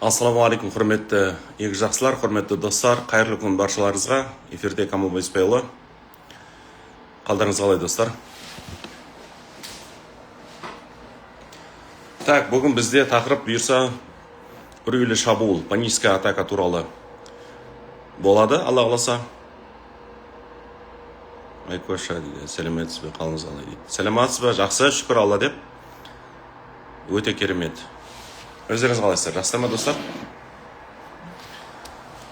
Ассалаумағалейкум, құрметті игі жақсылар, құрметті достар, қайырлы күн баршаларыңызға. Эфирде Камал Беспайұлы. Қалдарыңыз қалай, достар? Так, бүгін бізде тақырып, бұйырса, үрейлі шабуыл, паническая атака туралы болады, Алла қаласа. Айкоша дейді, сәлеметсіз бе, қалыңыз қалай дейді. Сәлеметсіз бе, жақсы, шүкір Алла деп. Өте керемет. Өздеріңіз қалайсыздар, жақсы ма, достар?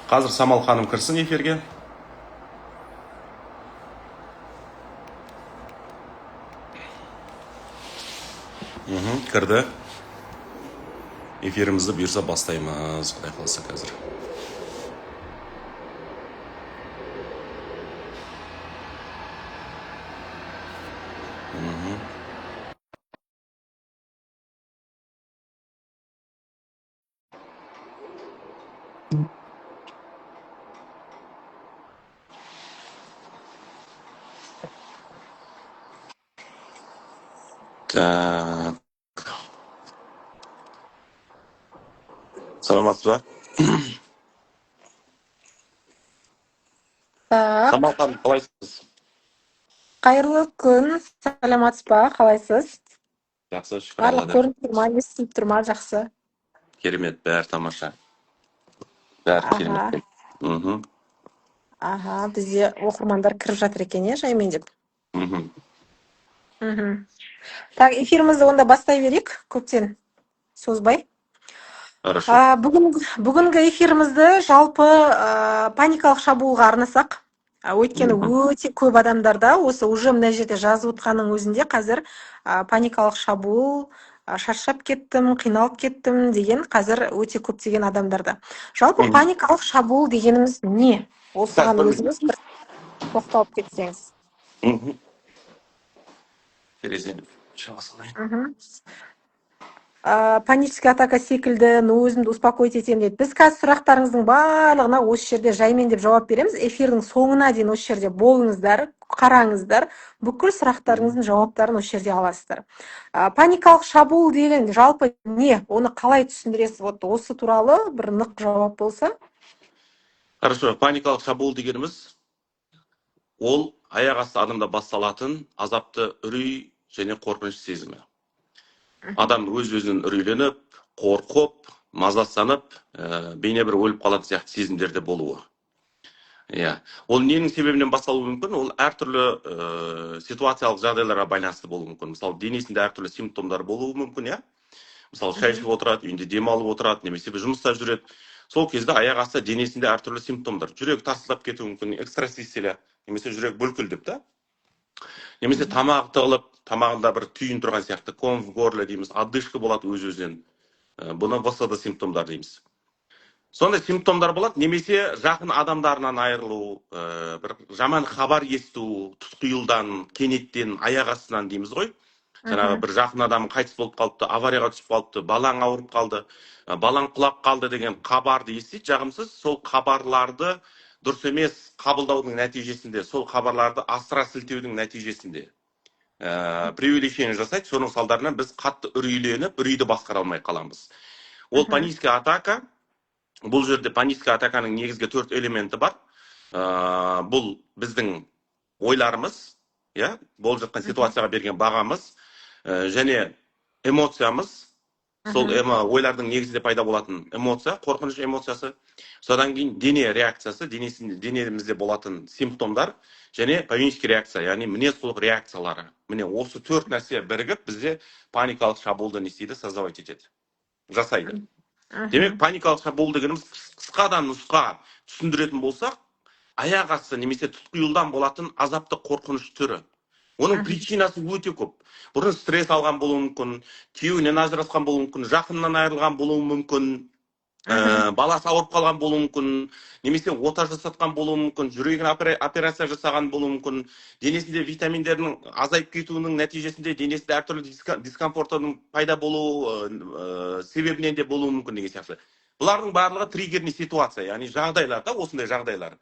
Қазір Самал ханым кірсін эфирге. Кірді. Эфирімізді, бұйырса, бастаймыз, құдай қаласа, қазір. Так. Саламатсыз ба? Так, Самал ханым, қалайсыз? Қайырлы күн, саламатсыз ба, қалайсыз? Жақсы, шүкір Алла Барлық деп. көрініп тұр ма, естіліп тұр ма, жақсы? Керемет, бәрі тамаша. Бәрі керемет. Аха, бізде оқырмандар кіріп жатыр екен, иә, жаймен деп. Так, эфирімізді онда бастай берейік, көптен созбай. Хорошо. Бүгінгі эфирімізді жалпы паникалық шабуылға арнасақ, өйткені өте көп адамдарда осы уже мына жерде жазып отқанның өзінде қазір паникалық шабуыл, шаршап кеттім, қиналып кеттім деген қазір өте көптеген адамдарда. Жалпы паникалық шабуыл дегеніміз не? Так, Осыған бір өзіңіз бір тоқталып кетсеңіз. Терезені жаба салайын. Паническая атака секілді, но өзімді успокоить етемін дейді. Біз қазір сұрақтарыңыздың барлығына осы жерде жаймен деп жауап береміз. Эфирдің соңына дейін осы жерде болыңыздар, қараңыздар, бүкіл сұрақтарыңыздың жауаптарын осы жерде аласыздар. Паникалық шабуыл деген жалпы не? Оны қалай түсіндіресіз? Вот осы туралы бір нық жауап болса. Хорошо, паникалық шабуыл дегеніміз ол аяқ асты адамда басталатын азапты үрей және қорқыныш сезімі. Адам өз өзінен үрейленіп, қорқып, мазасызданып, бейне бір өліп қалатын сияқты сезімдерде болуы. Иә. Ол ненің себебінен басталуы мүмкін? Ол әртүрлі ситуациялық жағдайларға байланысты болуы мүмкін. Мысалы, денесінде әртүрлі симптомдар болуы мүмкін, иә? Мысалы, шай ішіп отырады, үйінде демалып отырады, немесе бір жұмыста жүреді. Сол кезде аяқ асты денесінде әртүрлі симптомдар. Жүрек тарсылдап кетуі мүмкін, экстрасистолия, немесе жүрек бүлкілдеп, да? Немесе тамағы тығылып, тамағында бір түйін тұрған сияқты, ком в горле дейміз, одышка болады өз-өзінен. Бұны ВСД симптомдар дейміз. Сондай симптомдар болады, немесе жақын адамдарынан айырылу, бір жаман хабар есту, тұтқиылдан, кенеттен, аяқ астынан дейміз ғой. Жаңағы бір жақын адам қайтыс болып қалыпты, аварияға түсіп қалыпты, балаң ауырып қалды, балаң құлап қалды деген хабарды естиді жағымсыз. Сол хабарларды дұрыс емес қабылдаудың нәтижесінде, сол хабарларды асыра сілтеудің нәтижесінде, преувеличение жасайды. Соның салдарынан біз қатты үрейленіп, үрейді басқара алмай қаламыз. Ол паническая атака. Бұл жерде паническая атаканың негізгі 4 элементі бар. Бұл біздің ойларымыз, иә, болып жатқан ситуацияға берген бағамыз, және эмоциямыз. Сол ойлардың негізінде пайда болатын эмоция, қорқыныш эмоциясы. Содан кейін дене реакциясы, денемізде болатын симптомдар және поведенческий реакция, яғни мінез-құлық реакциялары. Міне осы 4 нәрсе бірігіп бізде паникалық шабуылды не істейді, создавать етеді, жасайды. Демек, паникалық шабуыл дегеніміз қысқадан нұсқа түсіндіретін болсақ, аяқ асты немесе тұтқиылдан болатын азапты қорқыныш түрі. Оның причинасы өте көп. Бұрын стресс алған болуы мүмкін, күйеуінен ажырасқан болуы мүмкін, жақынынан айырылған болуы мүмкін, баласы ауырып қалған болуы мүмкін, немесе ота жасатқан болуы мүмкін, жүрегіне операция жасаған болуы мүмкін, денесінде витаминдердің азайып кетуінің нәтижесінде денесінде әртүрлі дискомфорттың пайда болуы себебінен де болуы мүмкін деген сияқты. Бұлардың барлығы триггерный ситуация, яғни жағдайлар да, осындай жағдайлар.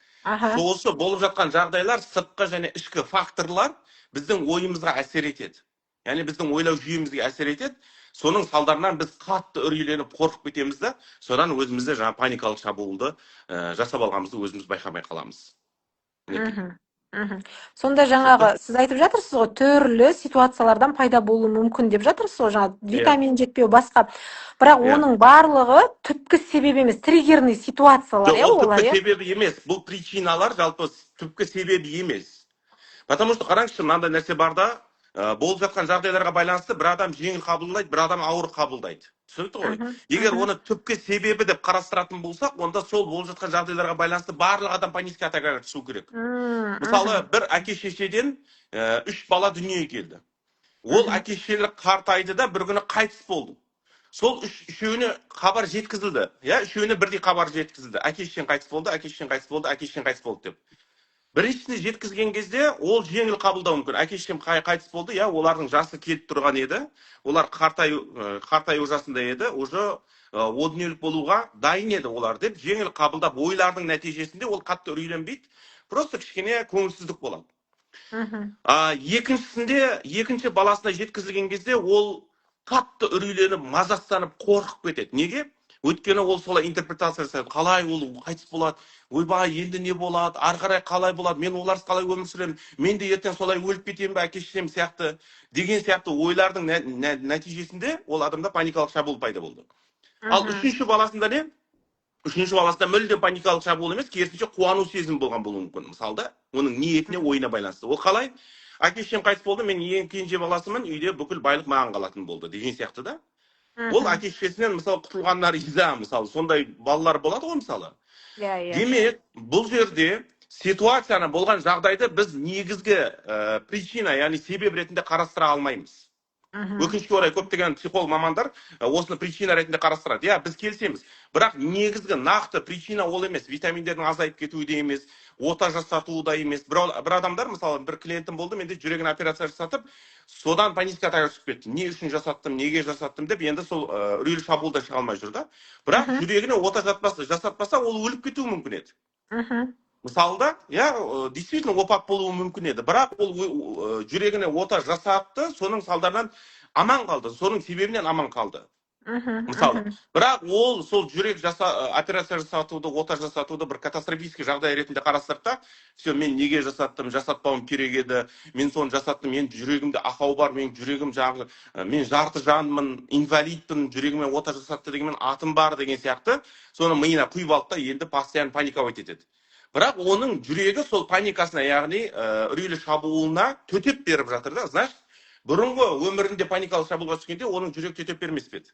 Осы болып жатқан жағдайлар, сыртқы және ішкі факторлар біздің ойымызға әсер етеді. Яғни біздің ойлау жүйемізге әсер етеді. Соның салдарынан біз қатты үрейленіп, қорқып кетеміз да, содан өзімізде жаңағы паникалық шабуылды жасап алғанымызды өзіміз байқамай қаламыз. Мінекей. Сонда жаңағы сіз айтып жатырсыз ғой, түрлі ситуациялардан пайда болуы мүмкін деп жатырсыз ғой, жаңағы витамин жетпеу, басқа. Бірақ оның барлығы түпкі себеп емес, триггерный ситуациялар, Жоқ, иә, ол олар, түпкі иә? себебі емес. Бұл причиналар жалпы түпкі себебі емес. Потому что қараңызшы, мынандай нәрсе бар да, болып жатқан жағдайларға байланысты бір адам жеңіл қабылдайды, бір адам ауыр қабылдайды. Түсінікті ғой? Егер оны түпкі себебі деп қарастыратын болсақ, онда сол болып жатқан жағдайларға байланысты барлық адам панический атакаға түсу керек. Мысалы, бір әке шешеден үш бала дүниеге келді. Ол әке шешелер қартайды да, бір күні қайтыс болды. Сол үшеуіне хабар жеткізілді. Иә, үшеуіне бірдей хабар жеткізілді. Әке шешең қайтыс болды, әке шешең қайтыс болды, әке шешең қайтыс болды деп. Біріншісіне жеткізген кезде ол жеңіл қабылдауы мүмкін. Әке шешем қайтыс болды, иә, олардың жасы келіп тұрған еді. Олар қартаю жасында еді, уже о дүниелік болуға дайын еді олар деп жеңіл қабылдап, ойлардың нәтижесінде ол қатты үрейленбейді. Просто кішкене көңілсіздік болады. Екіншісінде, екінші баласына жеткізілген кезде ол қатты үрейленіп, мазасызданып, қорқып кетеді. Неге? Өйткені ол солай интерпретация жасайды. Қалай ол қайтыс болады? Ойбай, енді не болады? Ары қарай қалай болады? Мен оларсыз қалай өмір сүремін? Мен де ертең солай өліп кетемін бе, әке шешем сияқты деген сияқты ойлардың нәтижесінде ол адамда паникалық шабуыл пайда болды. Ал үшінші баласында не? Үшінші баласында мүлдем паникалық шабуыл емес, керісінше қуану сезімі болған болуы мүмкін. Мысалы да, оның ниетіне, ойына байланысты. Ол қалай? Әке шешем қайтыс болды, мен ең кенже баласымын, үйде бүкіл байлық маған қалатын болды деген сияқты да. Ол әке шешесінен, мысалы, құтылғанына риза, мысалы, сондай балалар болады ғой, мысалы. Иә, иә. Демек, бұл жерде ситуацияны, болған жағдайды біз негізгі причина, яғни себеп ретінде қарастыра алмаймыз. Өкінішке орай, көптеген психолог мамандар осыны причина ретінде қарастырады. Иә, біз келісеміз. Бірақ негізгі нақты причина ол емес. Витаминдердің азайып кетуі де емес, ота жасатуы да емес. Бір адамдар, мысалы, бір клиентім болды, менде жүрегіне операция жасатып, содан панический атакаға түсіп кетті. Не үшін жасаттым, неге жасаттым деп, енді сол үрейлі шабуылдан шыға алмай жүр да. Бірақ жүрегіне ота жасатпаса, ол өліп кетуі мүмкін еді. Мысалы да, иә, действительно опат болуы мүмкін еді. Бірақ ол жүрегіне ота жасатты, соның салдарынан аман қалды, соның себебінен аман қалды. Мысалы, бірақ ол сол жүрек операция жасатуды, ота жасатуды бір катастрофический жағдай ретінде қарастырды да, все, мен неге жасаттым, жасатпауым керек еді, мен соны жасаттым, менің жүрегімде ақау бар, менің жүрегім жағы, мен жарты жанмын, инвалидпін, жүрегіме ота жасатты дегенмен атым бар деген сияқты, соны миына құйып алды да, енді постоянно паниковать етеді. Бірақ оның жүрегі сол паникасына, яғни үрейлі шабуылына төтеп беріп жатыр да. Значит, бұрынғы өмірінде паникалық шабуылға түскенде оның жүрегі төтеп бермес пе еді?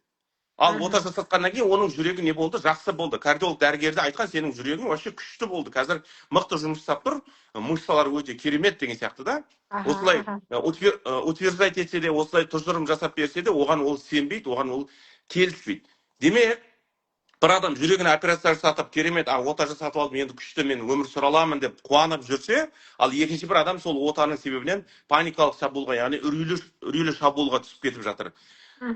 Ал ота жасатқаннан кейін оның жүрегі не болды? Жақсы болды. Кардиолог дәрігер де айтқан, сенің жүрегің вообще күшті болды. Қазір мықты жұмыс жасап тұр, мышцалары өте керемет деген сияқты да. Осылай утверждать етсе де, осылай тұжырым жасап берсе де, оған ол сенбейді, оған ол келіспейді. Демек, бір адам жүрегіне операция жасатып, керемет, а ота жасатып алдым, енді күшті мен өмір сүре аламын деп қуанып жүрсе, ал екінші бір адам сол отаның себебінен паникалық шабуылға, яғни үрейлі шабуылға түсіп кетіп жатыр.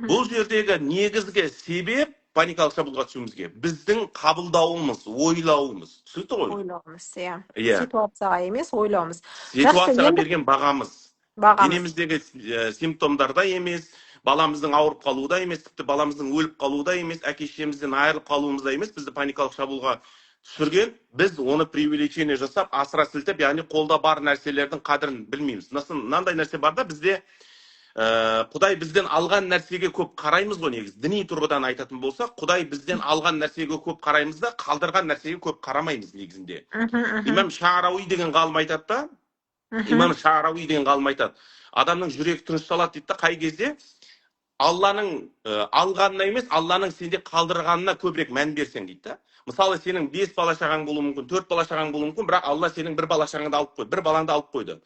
Бұл жердегі негізгі себеп паникалық шабуылға түсуімізге біздің қабылдауымыз, ойлауымыз. Түсінікті ғой? Ойлауымыз, иә. Иә. Ситуацияға емес, ойлауымыз. Жақсы, Ситуацияға енді берген бағамыз. Бағамыз. Денеміздегі симптомдарда емес, баламыздың ауырып қалуы да емес, тіпті баламыздың өліп қалуы да емес, әке шешемізден айырылып қалуымыз да емес, бізді паникалық шабуылға түсірген, біз оны преувеличение жасап, асыра сілтеп, яғни қолда бар нәрселердің қадірін білмейміз. Мынандай нәрсе бар да, бізде Құдай бізден алған нәрсеге көп қараймыз ғой негізі. Діни тұрғыдан айтатын болсақ, Құдай бізден алған нәрсеге көп қараймыз да, қалдырған нәрсеге көп қарамаймыз негізінде. мхм мхм Имам Шаарауи деген ғалым айтады да, имам Шаарауи деген ғалым айтады. Адамның жүрегі тынышталады дейді да, қай кезде? Алланың алғанына емес, Алланың сенде қалдырғанына көбірек мән берсең дейді да. Мысалы, сенің бес бала шағаң болуы мүмкін, төрт бала шағаң болуы мүмкін, бірақ Алла сенің бір бала шағаңды алып қойды, бір балаңды алып қойды.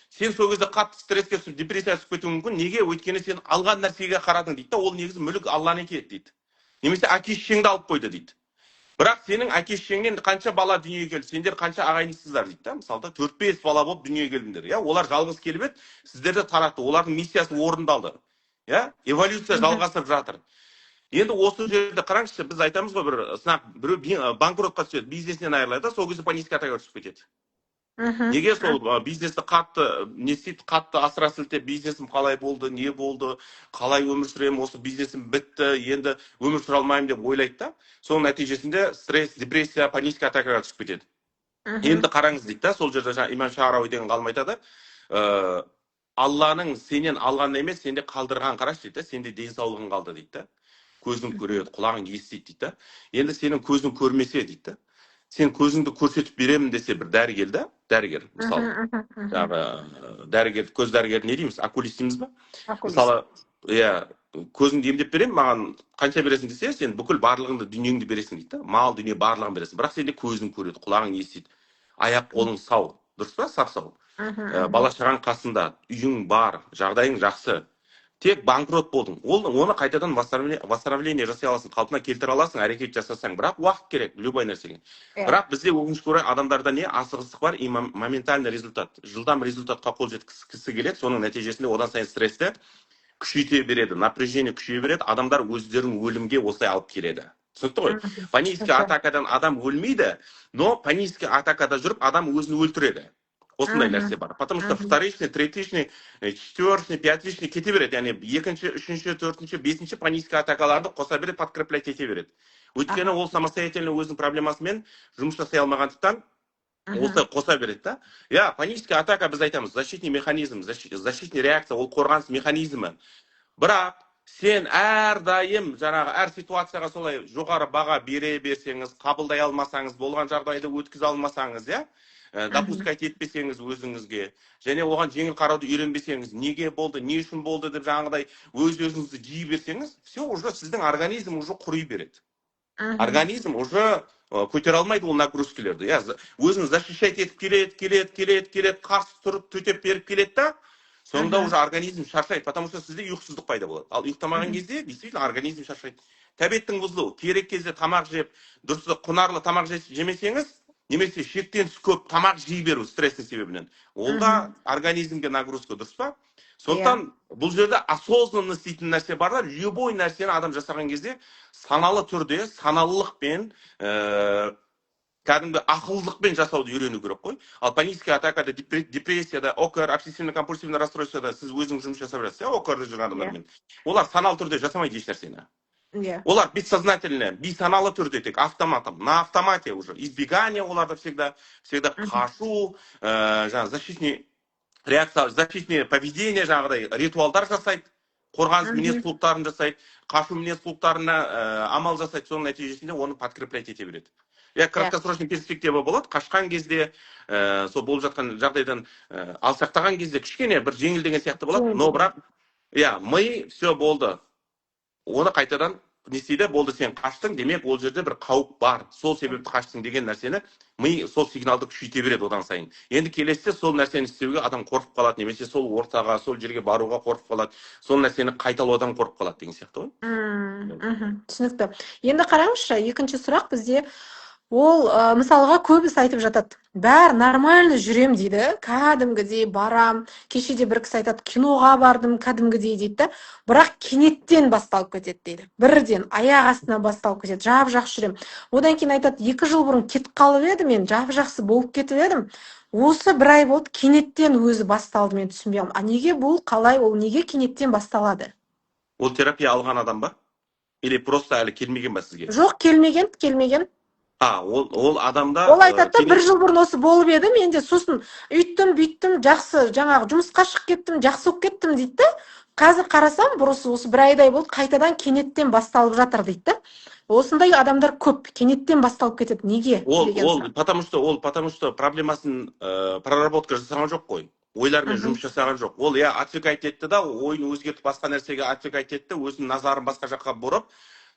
Сен сол кезде қатты стресске түсіп, депрессияға түсіп кетуің мүмкін. Неге? Өйткені сен алған нәрсеге қарадың дейді да, ол негізі мүлік Алланікі еді дейді. Немесе әке шешеңді алып қойды дейді. Бірақ сенің әке шешеңнен қанша бала дүниеге келді, сендер қанша ағайындысыздар дейді да. Мысалы да, төрт-бес бала болып дүниеге келдіңдер. Иә, олар жалғыз келіп еді, сіздерді таратты, олардың миссиясы орындалды. Иә, эволюция жалғасып жатыр. Енді осы жерде қараңызшы, біз айтамыз ғой, бір сынақ, біреу банкротқа түседі, бизнесінен айырылады, сол кезде панический атакаға түсіп кетеді. Неге сол бизнесті қатты не істейді, қатты асыра сілтеп, бизнесім қалай болды, не болды, қалай өмір сүремін, осы бизнесім бітті, енді өмір сүре алмаймын деп ойлайды да, соның нәтижесінде стресс, депрессия, панический атакаға түсіп кетеді. Енді қараңыз дейді да, сол жерде жаңа Имам Шаарауи деген ғалым айтады, Алланың сенен алғаны емес, сенде қалдырған қарашы дейді да, сенде денсаулығың қалды дейді да, көзің көреді, құлағың естиді дейді да. Енді сенің көзің көрмесе дейді да, сен көзіңді көрсетіп беремін десе бір дәрігер да, дәрігер мысалы, жаңағы дәрігер, көз дәрігері не дейміз, окулист дейміз ба? Окулист. Мысалы, иә, көзіңді емдеп беремін, маған қанша бересің десе, сен бүкіл барлығыңды, дүниеңді бересің дейді да, мал дүние барлығын бересің, бірақ сенде көзің көреді, құлағың естиді, аяқ қолың сау, дұрыс па, сап сау, бала шағаң қасында, үйің бар, жағдайың жақсы, тек банкрот болдың. Ол оны қайтадан восстановление жасай аласың, қалпына келтіре аласың, әрекет жасасаң, бірақ уақыт керек любой нәрсеге. Бірақ бізде, өкінішке орай, адамдарда не асығыстық бар и моментальный результат, жылдам результатқа қол жеткізгісі келеді. Соның нәтижесінде одан сайын стрессті күшейте береді, напряжение күшейе береді, адамдар өздерін өлімге осылай алып келеді. Түсінікті ғой? Панический атакадан адам өлмейді, но панический атакада жүріп адам өзін өлтіреді. Осындай нәрсе бар, потому что вторичный, третичный, четвертичный, пятичный кете береді, яғни екінші, үшінші, төртінші, бесінші панический атакаларды қоса береді, подкреплять ете береді, өйткені ол самостоятельно өзінің проблемасымен жұмыс жасай алмағандықтан, осылай қоса береді да. Иә, панический атака, біз айтамыз, защитный механизм, защитный реакция, ол қорғаныс механизмі. Бірақ сен әрдайым жаңағы әр ситуацияға солай жоғары баға бере берсеңіз, қабылдай алмасаңыз, болған жағдайды өткізе алмасаңыз, иә, допускать етпесеңіз өзіңізге және оған жеңіл қарауды үйренбесеңіз, неге болды, не үшін болды деп жаңағыдай өз өзіңізді жей берсеңіз, все, уже сіздің организм уже құри береді. Организм уже көтере алмайды ол нагрузкалерді, иә, өзін защищать етіп келеді, келеді, келеді, келеді, қарсы тұрып, төтеп беріп келеді да, соңында уже организм шаршайды, потому что сізде ұйқысыздық пайда болады. Ал ұйықтамаған кезде действительно организм шаршайды. Тәбеттің бұзылуы, керек кезде тамақ жеп, дұрыс құнарлы тамақ жемесеңіз немесе шектен тыс көп тамақ жей беру стресстің себебінен, ол да организмге нагрузка, дұрыс па? Сондықтан бұл жерде осознанность дейтін нәрсе бар да. Любой нәрсені адам жасаған кезде саналы түрде, саналылықпен, кәдімгі ақылдылықпен жасауды үйрену керек қой. Ал панический атакада, депрессияда, ОКР, обсессивно компульсивный расстройствода сіз өзіңіз жұмыс жасап жатсыз, иә, ОКРда жүрген адамдармен, олар саналы түрде жасамайды еш нәрсені. Олар бессознательно, бейсаналы түрде, тек автоматом, на автомате уже избегание оларда всегда, всегда қашу, жаңағы защитный реакция, защитное поведение, жаңағыдай ритуалдар жасайды, қорғаныс мінез құлықтарын жасайды, қашу мінез құлықтарына амал жасайды. Соның нәтижесінде оны подкреплять ете береді, иә. Краткосрочный перспектива болады қашқан кезде, сол болып жатқан жағдайдан алшақтаған кезде кішкене бір жеңілдеген сияқты болады, но бірақ, иә, ми все болды, оны қайтадан не істейді? Болды, сен қаштың, демек, ол жерде бір қауіп бар, сол себепті қаштың деген нәрсені ми сол сигналды күшейте береді одан сайын. Енді келесіде сол нәрсені істеуге адам қорқып қалады немесе сол ортаға, сол жерге баруға қорқып қалады, сол нәрсені қайталаудан қорқып қалады деген сияқты ғой. Түсінікті. Енді қараңызшы, екінші сұрақ бізде ол, мысалға, көбісі айтып жатады, бәрі нормально жүрем дейді, кәдімгідей барам. Кеше де бір кісі айтады, киноға бардым кәдімгідей дейді да, бірақ кенеттен басталып кетеді дейді, бірден аяқ астынан басталып кетеді, жап жақсы жүрем. Одан кейін айтады, 2 жыл бұрын кетіп қалып едім, мен жап жақсы болып кетіп едім, осы бір ай болды, кенеттен өзі басталды, мен түсінбей қалдым. А неге бұл, қалай ол, неге кенеттен басталады? Ол терапия алған адам ба или просто әлі келмеген ба сізге? Жоқ, келмеген, келмеген. А ол адамда Ол айтады да, бір жыл бұрын осы болып еді менде, сосын үйттім, бүйттім, жақсы, жаңағы жұмысқа шығып кеттім, жақсы болып кеттім дейді да. Қазір қарасам, бұрысы осы бір айдай болды, қайтадан кенеттен басталып жатыр дейді да. Осындай адамдар көп, кенеттен басталып кетеді, неге ол деген ол сұрақ. Потому что проблемасын проработка жасаған жоқ қой, ойлармен жұмыс жасаған жоқ ол, иә. Отвлекать етті да, ойын өзгертіп, басқа нәрсеге отвлекать етті, өзінің назарын басқа жаққа бұрып,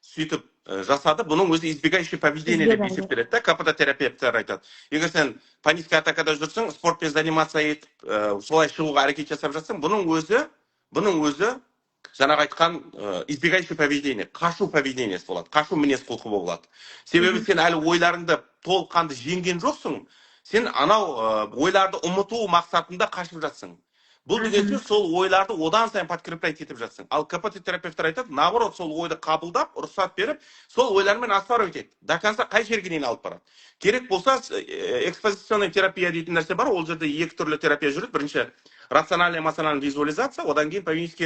сөйтіп жасады. Бұның өзі избегающий поведение деп Избегание. есептеледі да. КПТ терапевттер айтады, егер сен панический атакада жүрсең, спортпен заниматься етіп, солай шығуға әрекет жасап жатсаң, бұның өзі жаңағы айтқан избегающий поведение, қашу поведениесі болады, қашу мінез құлқы болады. Себебі сен әлі ойларыңды толыққанды жеңген жоқсың, сен анау ойларды ұмыту мақсатында қашып жатсың. Бұл деген сөз, сол ойларды одан сайын подкреплять етіп жатсың. Ал КПТ терапевттер айтады, наоборот, сол ойды қабылдап, рұқсат беріп, сол ойлармен оспаривать ет до конца, қай жерге дейін алып барады. Керек болса, экспозиционный терапия дейтін нәрсе бар. Ол жерде екі түрлі терапия жүреді: бірінші рациональный эмоциональный визуализация, одан кейін поведенческий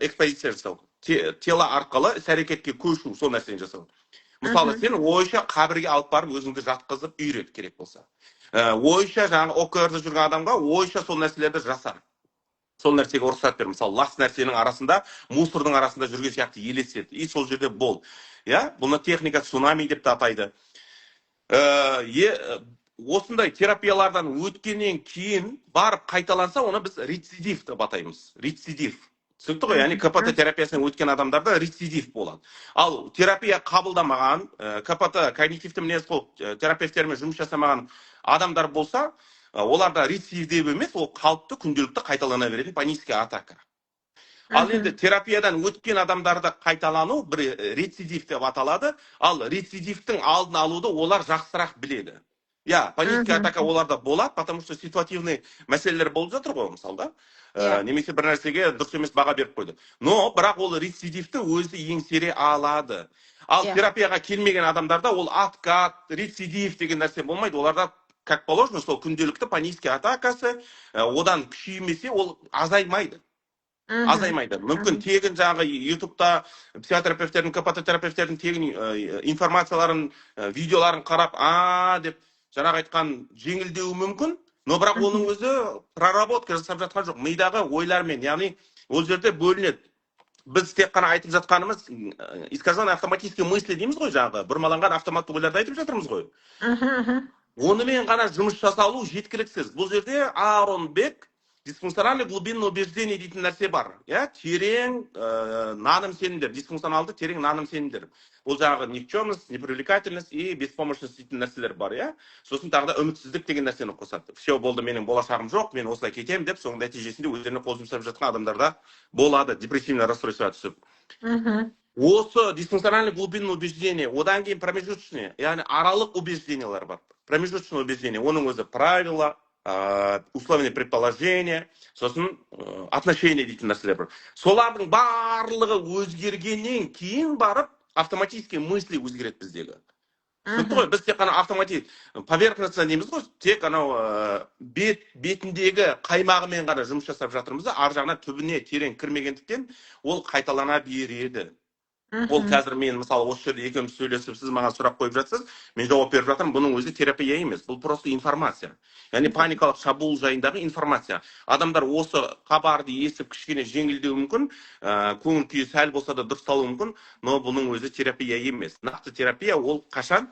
экспозиция жасау, тело арқылы іс әрекетке көшу, сол нәрсені жасау. Мысалы, сен ойша қабірге алып барып, өзіңді жатқызып үйрет. Керек болса, ойша жаңағы ОКР да жүрген адамға ойша сол нәрселерді жаса, сол нәрсеге рұқсат бер. Мысалы, лас нәрсенің арасында, мусордың арасында жүрген сияқты елестет и сол жерде бол, иә. Бұны техника цунами деп те атайды. Осындай терапиялардан өткеннен кейін барып қайталанса, оны біз рецидив деп атаймыз. Рецидив, түсінікті ғой? Яғни КПТ терапиясынан өткен адамдарда рецидив болады. Ал терапия қабылдамаған, КПТ, когнитивті мінез құлық терапевттермен жұмыс жасамаған адамдар болса, оларда рецидив деп емес, ол қалыпты, күнделікті қайталана беретін панический атака. Ал енді терапиядан өткен адамдарда қайталану бір рецидив деп аталады. Ал рецидивтің алдын алуды олар жақсырақ біледі, иә. Панический атака оларда болады, потому что ситуативный мәселелер болып жатыр ғой, мысалы, да. Немесе бір нәрсеге дұрыс емес баға беріп қойды, но бірақ ол рецидивті өзі еңсере алады. Ал терапияға келмеген адамдарда ол откат, рецидив деген нәрсе болмайды. Оларда, как положено, сол күнделікті панический атакасы, одан күшеймесе, ол азаймайды. Азаймайды. Мүмкін, тегін жаңағы ютубта психотерапевттердің, КПТ терапевттердің тегін информацияларын, видеоларын қарап, а деп жаңағы айтқан жеңілдеуі мүмкін, но бірақ оның өзі проработка жасап жатқан жоқ мидағы ойлармен. Яғни ол жерде бөлінеді. Біз тек қана айтып жатқанымыз искаженный автоматический мысли дейміз ғой, жаңағы бұрмаланған автоматты ойларды айтып жатырмыз ғой. мхм мхм Онымен ғана жұмыс жасалу жеткіліксіз. Бұл жерде Аарон Бек дисфункциональный глубинное убеждение дейтін нәрсе бар, иә, терең наным сенімдер, дисфункционалды терең наным сенімдер. Ол жаңағы никчемность, непривлекательность и беспомощность дейтін нәрселер бар, иә. Сосын тағы да үмітсіздік деген нәрсені қосады. Все, болды, менің болашағым жоқ, мен осылай кетемін деп, соның нәтижесінде өздеріне қол жұмсап жатқан адамдар да болады, депрессивный расстройствоға түсіп. Осы дисфункциональный глубинное убеждение, одан кейін промежуточный, яғни аралық убеждениялар бар. Промежуточное убеждение, оның өзі правила, условное предположение, сосын отношение дейтін нәрселер бар. Солардың барлығы өзгергеннен кейін барып автоматический мысли өзгереді біздегі. Түсінікті ғой? Біз тек қана автомати поверхностно дейміз ғой, тек анау бет бетіндегі қаймағымен ғана жұмыс жасап жатырмыз да, ар жағына, түбіне терең кірмегендіктен, ол қайталана береді. Ол қазір мен, мысалы, осы жерде екеуміз сөйлесіп, сіз маған сұрақ қойып жатсыз, мен жауап беріп жатырмын. Бұның өзі терапия емес, бұл просто информация, яғни паникалық шабуыл жайындағы информация. Адамдар осы хабарды естіп, кішкене жеңілдеуі мүмкін, көңіл күйі сәл болса да дұрысталуы мүмкін, но бұның өзі терапия емес. Нақты терапия ол қашан,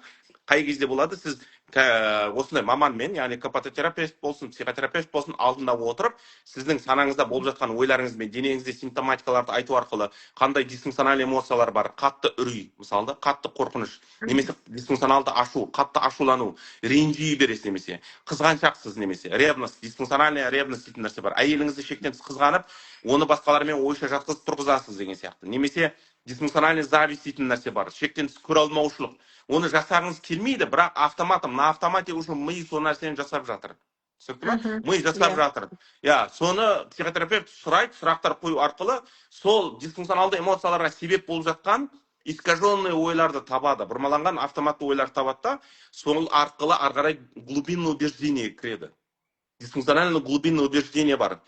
қай кезде болады? Сіз осындай маманмен, яғни КПТ терапевт болсын, психотерапевт болсын, алдында отырып, сіздің санаңызда болып жатқан ойларыңыз бен денеңізде симптоматикаларды айту арқылы, қандай дисфункциональный эмоциялар бар: қатты үрей, мысалы да, қатты қорқыныш немесе дисфункционалды ашу, қатты ашулану, ренжи бересіз немесе қызғаншақсыз, немесе ревность, дисфункциональная ревность дейтін нәрсе бар, әйеліңізді шектен тыс қызғанып, оны басқалармен ойша жатқызып тұрғызасыз деген сияқты, немесе дисфункциональный зависть дейтін нәрсе бар, шектен тыс көре алмаушылық. Оны жасағыңыз келмейді, бірақ автоматом, на автомате уже ми сол нәрсені жасап жатыр. Түсінікті ма? Ми жасап жатыр, иә. Соны психотерапевт сұрайды, сұрақтар қою арқылы сол дисфункционалды эмоцияларға себеп болып жатқан искаженный ойларды табады, бұрмаланған автоматты ойларды табады да, сол арқылы ары қарай глубинное убеждение кіреді. Дисфункциональный глубинное убеждение бар.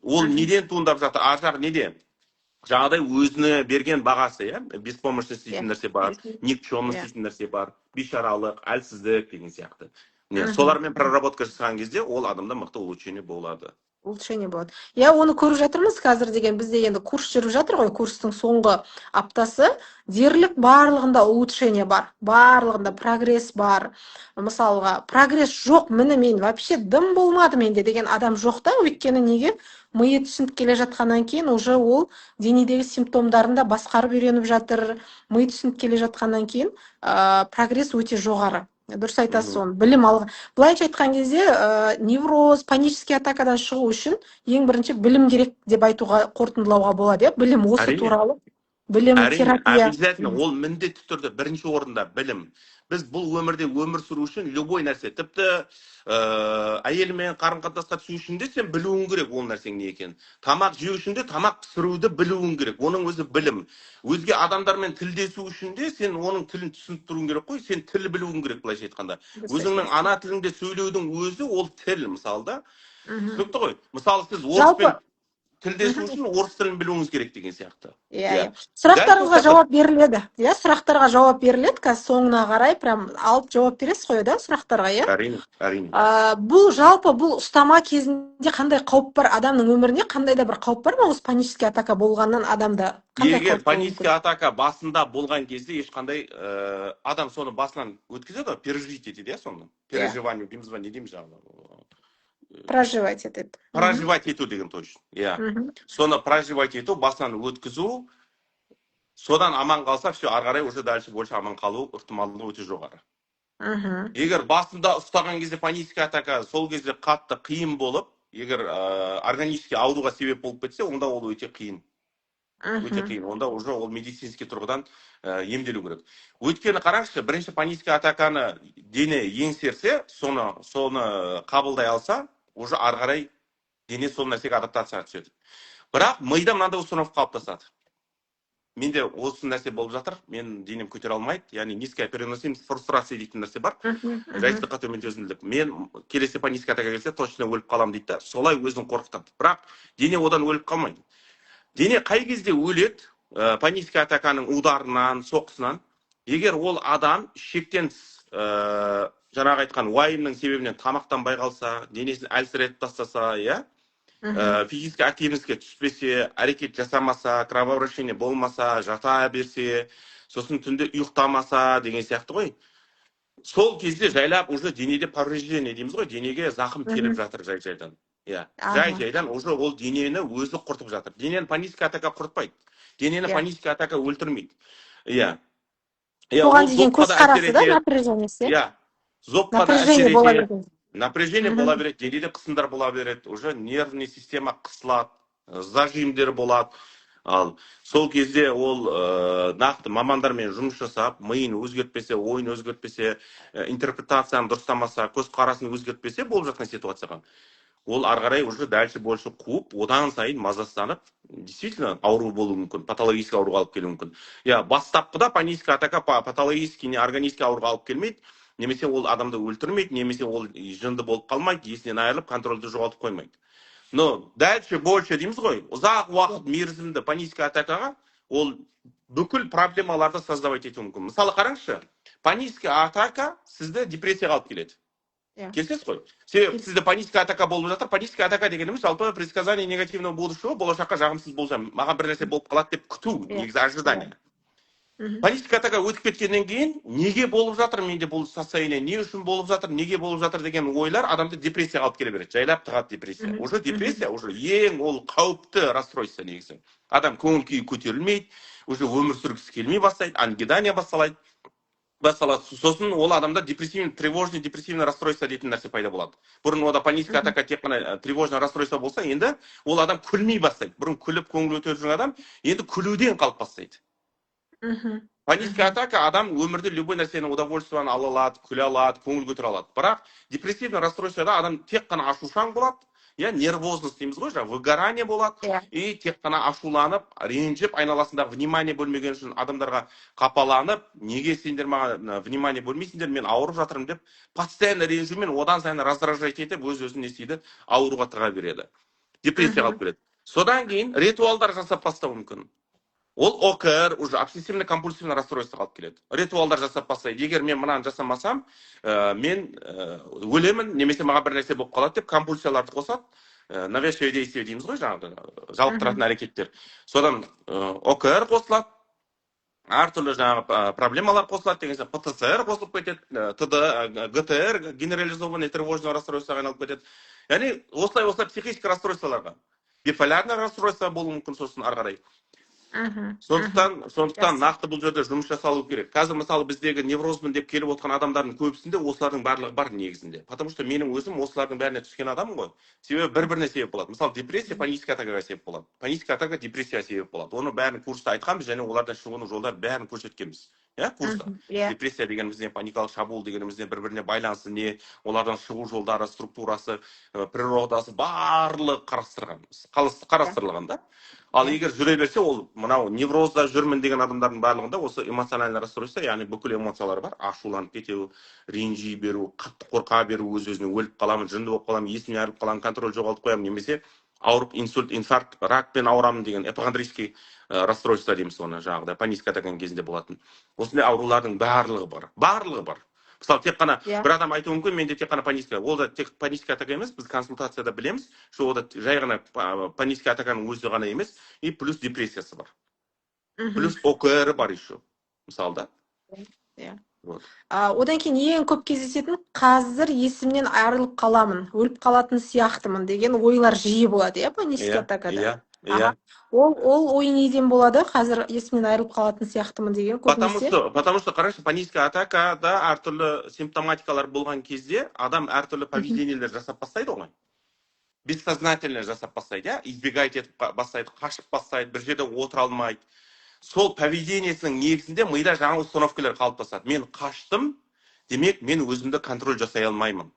Ол неден туындап жатыр? Ар жағы неде? Жаңағыдай өзіне берген бағасы, иә, беспомощность дейтін нәрсе бар, никчемность дейтін нәрсе бар, бейшаралық, әлсіздік деген сияқты. Міне, солармен проработка жасаған кезде ол адамда мықты улучшение болады. Улучшение болады, иә. Оны көріп жатырмыз қазір деген. Бізде енді курс жүріп жатыр ғой, курстың соңғы аптасы. Дерлік барлығында улучшение бар, барлығында прогресс бар. Мысалға, прогресс жоқ, міне, мен вообще дым болмады менде деген адам жоқ та. Өйткені неге? Миы түсініп келе жатқаннан кейін уже ол денедегі симптомдарын да басқарып үйреніп жатыр. Ми түсініп келе жатқаннан кейін прогресс өте жоғары. Дұрыс айтасыз. Оны білім алған, былайынша айтқан кезде, невроз, панический атакадан шығу үшін ең бірінші білім керек деп айтуға, қорытындылауға болады, иә? Білім осы туралы, білім, Әрине. терапия. Обязательно, ол міндетті түрде бірінші орында білім. Біз бұл өмірде өмір сүру үшін любой нәрсе, тіпті әйелмен қарым қатынасқа түсу үшін де сен білуің керек ол нәрсенің не екенін. Тамақ жеу үшін де тамақ пісіруді білуің керек, оның өзі білім. Өзге адамдармен тілдесу үшін де сен оның тілін түсініп тұруың керек қой, сен тіл білуің керек. Былайша айтқанда, өзіңнің ана тіліңде сөйлеудің өзі ол тіл, мысалы да. Түсінікті ғой? Мысалы, сіз орыспен тілдесу үшін орыс тілін білуіңіз керек деген сияқты. Иә, сұрақтарыңызға жауап беріледі, иә, сұрақтарға жауап беріледі. Қазір соңына қарай прям алып жауап бересіз ғой да сұрақтарға, иә? Әрине, әрине. Бұл жалпы, бұл ұстама кезінде қандай қауіп бар адамның өміріне? Қандай да бір қауіп бар ма осы панический атака болғаннан адамда? Қандай Егер қауіп болуы панический мүмкін? атака басында болған кезде ешқандай, адам соны басынан өткізеді ғой, пережить етеді, иә, соны. Переживание дейміз ба, не дейміз жаңағы? Проживать етеді. Проживать ету деген, точно, иә. Соны проживать ету, басынан өткізу, содан аман қалса, все, ары қарай уже дальше больше аман қалу ықтималдығы өте жоғары. Егер басында ұстаған кезде панический атака сол кезде қатты қиын болып, егер органический ауруға себеп болып кетсе, онда ол өте қиын, өте қиын. Онда уже ол медицинский тұрғыдан емделу керек. Өйткені қараңызшы, бірінші панический атаканы дене еңсерсе, соны қабылдай алса, уже ары қарай дене сол нәрсеге адаптацияға түседі. Бірақ мида мынандай установка қалыптасады: менде осы нәрсе болып жатыр, мен денем көтере алмайды, яғни низкая переносимость фрустрация дейтін нәрсе бар, жайсыздыққа төмен төзімділік. Мен келесі панический атака келсе, точно өліп қаламын дейді да, солай өзін қорқытады. Бірақ дене одан өліп қалмайды. Дене қай кезде өледі? Панический атаканың ударынан, соққысынан, егер ол адам шектен тыс жаңағы айтқан уайымның себебінен тамақтанбай қалса, денесін әлсіретіп тастаса, иә, физический активностьке түспесе, әрекет жасамаса, кровообращение болмаса, жата берсе, сосын түнде ұйықтамаса деген сияқты ғой. Сол кезде жайлап уже денеде повреждение дейміз ғой, денеге зақым келіп жатыр жай жайдан, иә, жай жайдан уже ол денені өзі құртып жатыр. Денені панический атака құртпайды, денені панический атака өлтірмейді, иә. Соған Ол деген зобқа да әсер көзқарасы да, етеді. напряжениесі, иә. Иә, зобқа да Напряжение әсер бола етеді. берген. Напряжение бола береді, денеде қысымдар бола береді, уже нервный система қысылады, зажимдер болады. Ал сол кезде ол нақты мамандармен жұмыс жасап, миын өзгертпесе, ойын өзгертпесе, интерпретацияны дұрыстамаса, көзқарасын өзгертпесе болып жатқан ситуацияға, ол ары қарай уже дальше больше қуып, одан сайын мазасызданып, действительно ауру болуы мүмкін, патологический ауруға алып келуі мүмкін. Иә, бастапқыда панический атака патологический не органический ауруға алып келмейді, немесе ол адамды өлтірмейді, немесе ол жынды болып қалмайды, есінен айырылып, контрольді жоғалтып қоймайды. Но дальше больше дейміз ғой, ұзақ уақыт мерзімді панический атакаға ол бүкіл проблемаларды создавать етуі мүмкін. Мысалы, қараңызшы, панический атака сізді депрессияға алып келеді. Келісесіз ғой? Себебі сізде панический атака болып жатыр. Панический атака дегеніміз жалпы предсказание негативного будущего, болашаққа жағымсыз болжам, маған бір нәрсе болып қалады деп күту, негізі ожидание. Панический атака өтіп кеткеннен кейін неге болып жатыр менде бұл состояние, не үшін болып жатыр, неге болып жатыр деген ойлар адамды депрессияға алып келе береді, жайлап тығады депрессия. Уже депрессия уже ең ол қауіпті расстройство негізі. Адам көңіл күйі көтерілмейді, уже өмір сүргісі келмей бастайды, ангедония басталады. Сосын ол адамда депрессивный, тревожный депрессивный расстройство дейтін нәрсе пайда болады. Бұрын онда панический атака тек қана тревожный расстройство болса, енді ол адам күлмей бастайды. Бұрын күліп, көңіл көтеріп жүрген адам енді күлуден қалып бастайды. Панический атака адам өмірде любой нәрсені, удовольствиені ала алады, күле алады, көңіл көтере алады. Бірақ депрессивный расстройствода адам тек қана ашушаң болады, иә, нервозность дейміз ғой, жаңағы выгорание болады. И тек қана ашуланып, ренжіп, айналасындағы внимание бөлмеген үшін адамдарға қапаланып, неге сендер маған внимание бөлмейсіңдер, мен ауырып жатырмын деп, постоянно ренжумен одан сайын раздражать етіп, өз өзін не істейді, ауруға тыға береді, депрессияға алып келеді. Содан кейін ритуалдар жасап бастауы мүмкін. Ол ОКР, уже обсессивно компульсивный расстройствоға алып келеді. Ритуалдар жасап бастайды: егер мен мынаны жасамасам, мен өлемін немесе маған бір нәрсе болып қалады деп компульсияларды қосады. Навязчивое действие дейміз ғой, жаңағы жалықтыратын әрекеттер. Содан ОКР қосылады, әртүрлі жаңағы проблемалар қосылады деген сияқты, ПТСР қосылып кетеді, ТД, ГТР, генерализованный тревожный расстройствоға айналып кетеді. Яғни осылай осылай психический расстройстволарға, биполярный расстройство болуы мүмкін сосын ары қарай. Сондықтан нақты бұл жерде жұмыс жасалу керек. Қазір, мысалы, біздегі неврозбын деп келіп отқан адамдардың көбісінде осылардың барлығы бар негізінде, потому что менің өзім осылардың бәріне түскен адаммын ғой. Себебі бір біріне себеп болады. Мысалы, депрессия панический атакаға себеп болады, панический атака депрессияға себеп болады. Оны бәрін курста айтқанбыз және олардан шығудың жолдарын бәрін көрсеткенбіз. иә, курста. Депрессия дегеніміз не, паникалық шабуыл дегеніміз не, бір біріне байланысы не, олардан шығу жолдары, структурасы, природасы, барлығы қарастырған, қарастырылған да. Ал егер жүре берсе, ол мынау неврозда жүрмін деген адамдардың барлығында осы эмоциональный расстройство, яғни бүкіл эмоциялар бар: ашуланып кету, ренжи беру, қатты қорқа беру, өз өзіне өліп қаламын, жынды болып қаламын, есімнен айырылып қаламын, контроль жоғалтып қоямын немесе ауырып, инсульт, инфаркт, ракпен ауырамын деген ипохондрический расстройство дейміз оны, жаңағыдай панический атаканың кезінде болатын осындай аурулардың барлығы бар, барлығы бар. Мысалы, тек қана бір адам айтуы мүмкін: «Менде тек қана панический». Ол да тек панический атака емес. Біз консультацияда білеміз, что ол да жай ғана панический атаканың өзі ғана емес, и плюс депрессиясы бар, плюс ОКР бар еще, мысалы да. Вот. Одан кейін ең көп кездесетін «қазір есімнен айырылып қаламын, өліп қалатын сияқтымын» деген ойлар жиі болады, иә, панический атакада? Иә, иә. Ол ой неден болады, «қазір есімнен айырылып қалатын сияқтымын» деген Потому көбінесе? что, потому что, қарашы, паническая атакада әртүрлі симптоматикалар болған кезде адам әртүрлі поведениелер жасап бастайды ғой, бессознательно жасап бастайды, иә, избегать етіп бастайды, қашып бастайды, бір жерде отыра алмайды. Сол поведениесінің негізінде мида жаңа установкалар қалыптасады: мен қаштым, демек, мен өзімді контроль жасай алмаймын.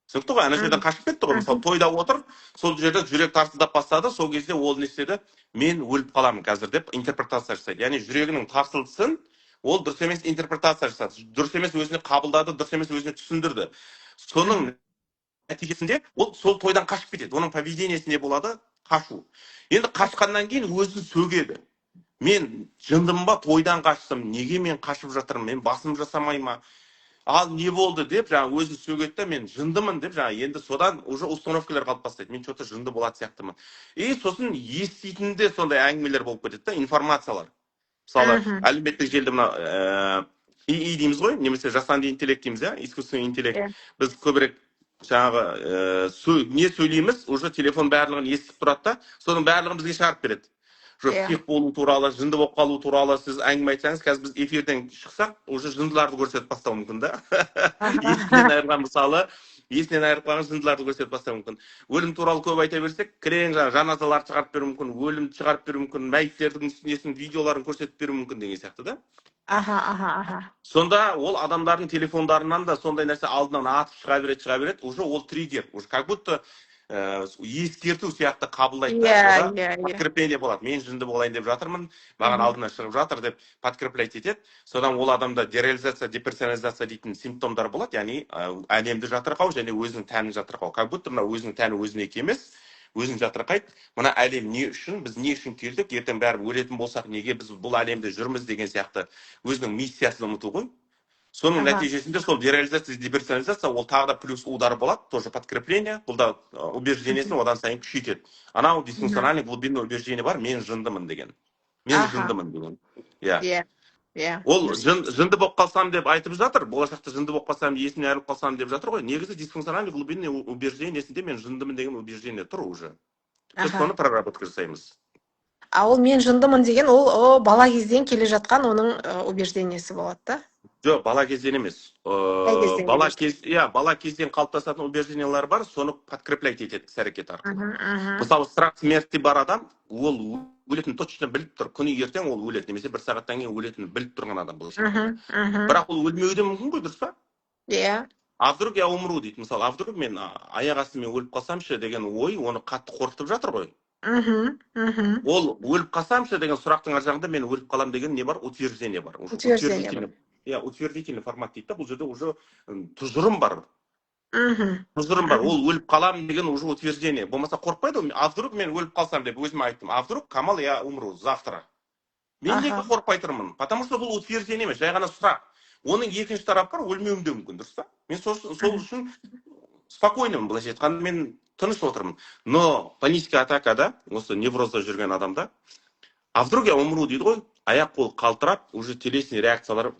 Түсінікті ғой? Ана жерден қашып кетті ғой. Мысалы, тойда отыр, сол жерде жүрек тарсылдап бастады. Сол кезде ол не істеді? «Мен өліп қаламын қазір» деп интерпретация жасайды, яғни жүрегінің тарсылдысын ол дұрыс емес интерпретация жасады, дұрыс емес өзіне қабылдады, дұрыс емес өзіне түсіндірді. Соның нәтижесінде ол сол тойдан қашып кетеді. Оның поведениесі не болады? Қашу. Енді қашқаннан кейін өзін сөгеді: «Мен жындымын ба, тойдан қаштым, неге мен қашып жатырмын, мен басым жасамай ма, ал не болды?» деп, жаңағы өзін сөгеді да, «мен жындымын» деп. Жаңағы енді содан уже установкалар қалып бастайды: «Мен че то жынды болатын сияқтымын». И сосын еститін де сондай әңгімелер болып кетеді да, информациялар. Мысалы, әлеуметтік желіде мына ИИ дейміз ғой немесе жасанды интеллект дейміз, иә, искусственный интеллект. Біз көбірек жаңағы не сөйлейміз, уже телефон барлығын естіп тұрады да, соның барлығын бізге шығарып береді уже. Псих болу туралы, жынды болып қалу туралы сіз әңгіме айтсаңыз, қазір біз эфирден шықсақ, уже жындыларды көрсетіп бастауы мүмкін да. Есінен айырылған, мысалы, есінен айырылып қалған жындыларды көрсетіп бастауы мүмкін. Өлім туралы көп айта берсек, кілең жаңағы жаназаларды шығарып беруі мүмкін, өлімді шығарып беруі мүмкін, мәйіттердің несін, видеоларын көрсетіп беруі мүмкін деген сияқты да. аха аха аха Сонда ол адамдардың телефондарынан да сондай нәрсе алдынан атып шыға береді, шыға береді. Уже ол триггер, уже как будто ескерту сияқты қабылдайды да. Ода иә иә подкрепление болады: «Мен жынды болайын деп жатырмын, маған алдынан шығып жатыр» деп подкреплять етеді. Содан ол адамда дереализация, деперсонализация дейтін симптомдар болады, яғни әлемді жатырқау және өзінің тәнін жатырқау. Как будто мына өзінің тәні өзінікі емес, өзін жатырқайды. Мына әлем не үшін, біз не үшін келдік, ертең бәрібір өлетін болсақ, неге біз бұл әлемде жүрміз деген сияқты, өзінің миссиясын ұмыту ғой. Соның нәтижесінде сол дереализация, деперсонализация, ол тағы да плюс удар болады, тоже подкрепление. Бұл да убеждениесін одан сайын күшейтеді. Анау дисфункциональный глубинный убеждение бар, «мен жындымын» деген, «мен жындымын» деген, иә. иә иә Ол жынды болып қалсам деп айтып жатыр, болашақта жынды болып қалсам, есімнен айырылып қалсам деп жатыр ғой. Негізі дисфункциональный глубинный убеждениесінде «мен жындымын» деген убеждение тұр уже. Біз соны проработка жасаймыз. А ол «мен жындымын» деген ол бала кезден келе жатқан оның убеждениесі болады да? Жоқ, бала кезден емес. Қай кезден Бала келе? кез, иә, бала кезден қалыптасатын убеждениялар бар, соны подкреплять етеді іс әрекет арқылы. мхм мхм Мысалы, страх смерти бар адам, ол өлетінін точно біліп тұр, күні ертең ол өледі немесе бір сағаттан кейін өлетінін біліп тұрған адам былайша айтқанда. мхм мхм Бірақ ол өлмеуі де мүмкін ғой, дұрыс па? Иә. «А вдруг я умру?» дейді. Мысалы, «а вдруг мен аяқ асты мен өліп қалсам ше» деген ой оны қатты қорқытып жатыр ғой. мхм мхм Ол «өліп қалсам ше» деген сұрақтың ар жағында «мен өліп қаламын» деген не бар? Утверждение бар уже. Утверждение бар. Утвердительный, иә, утвердительный формат дейді да. Бұл жерде уже тұжырым бар. Тұжырым бар. Ол «өліп қаламын» деген уже утверждение болмаса, қорықпайды ғой. «А вдруг мен өліп қалсам» деп өзіме айттым, «а вдруг, Камал, я умру завтра», мен неге қорықпай тұрмын? Потому что бұл утверждение емес, жай ғана сұрақ. Оның екінші тарапы бар: өлмеуім де мүмкін, дұрыс па? Мен сол үшін спокойнымын, былайша айтқанда, мен тыныш отырмын. Но паническая атакада, осы неврозда жүрген адамда «а вдруг я умру» дейді ғой, аяқ қол қалтырап, уже телесный реакциялар,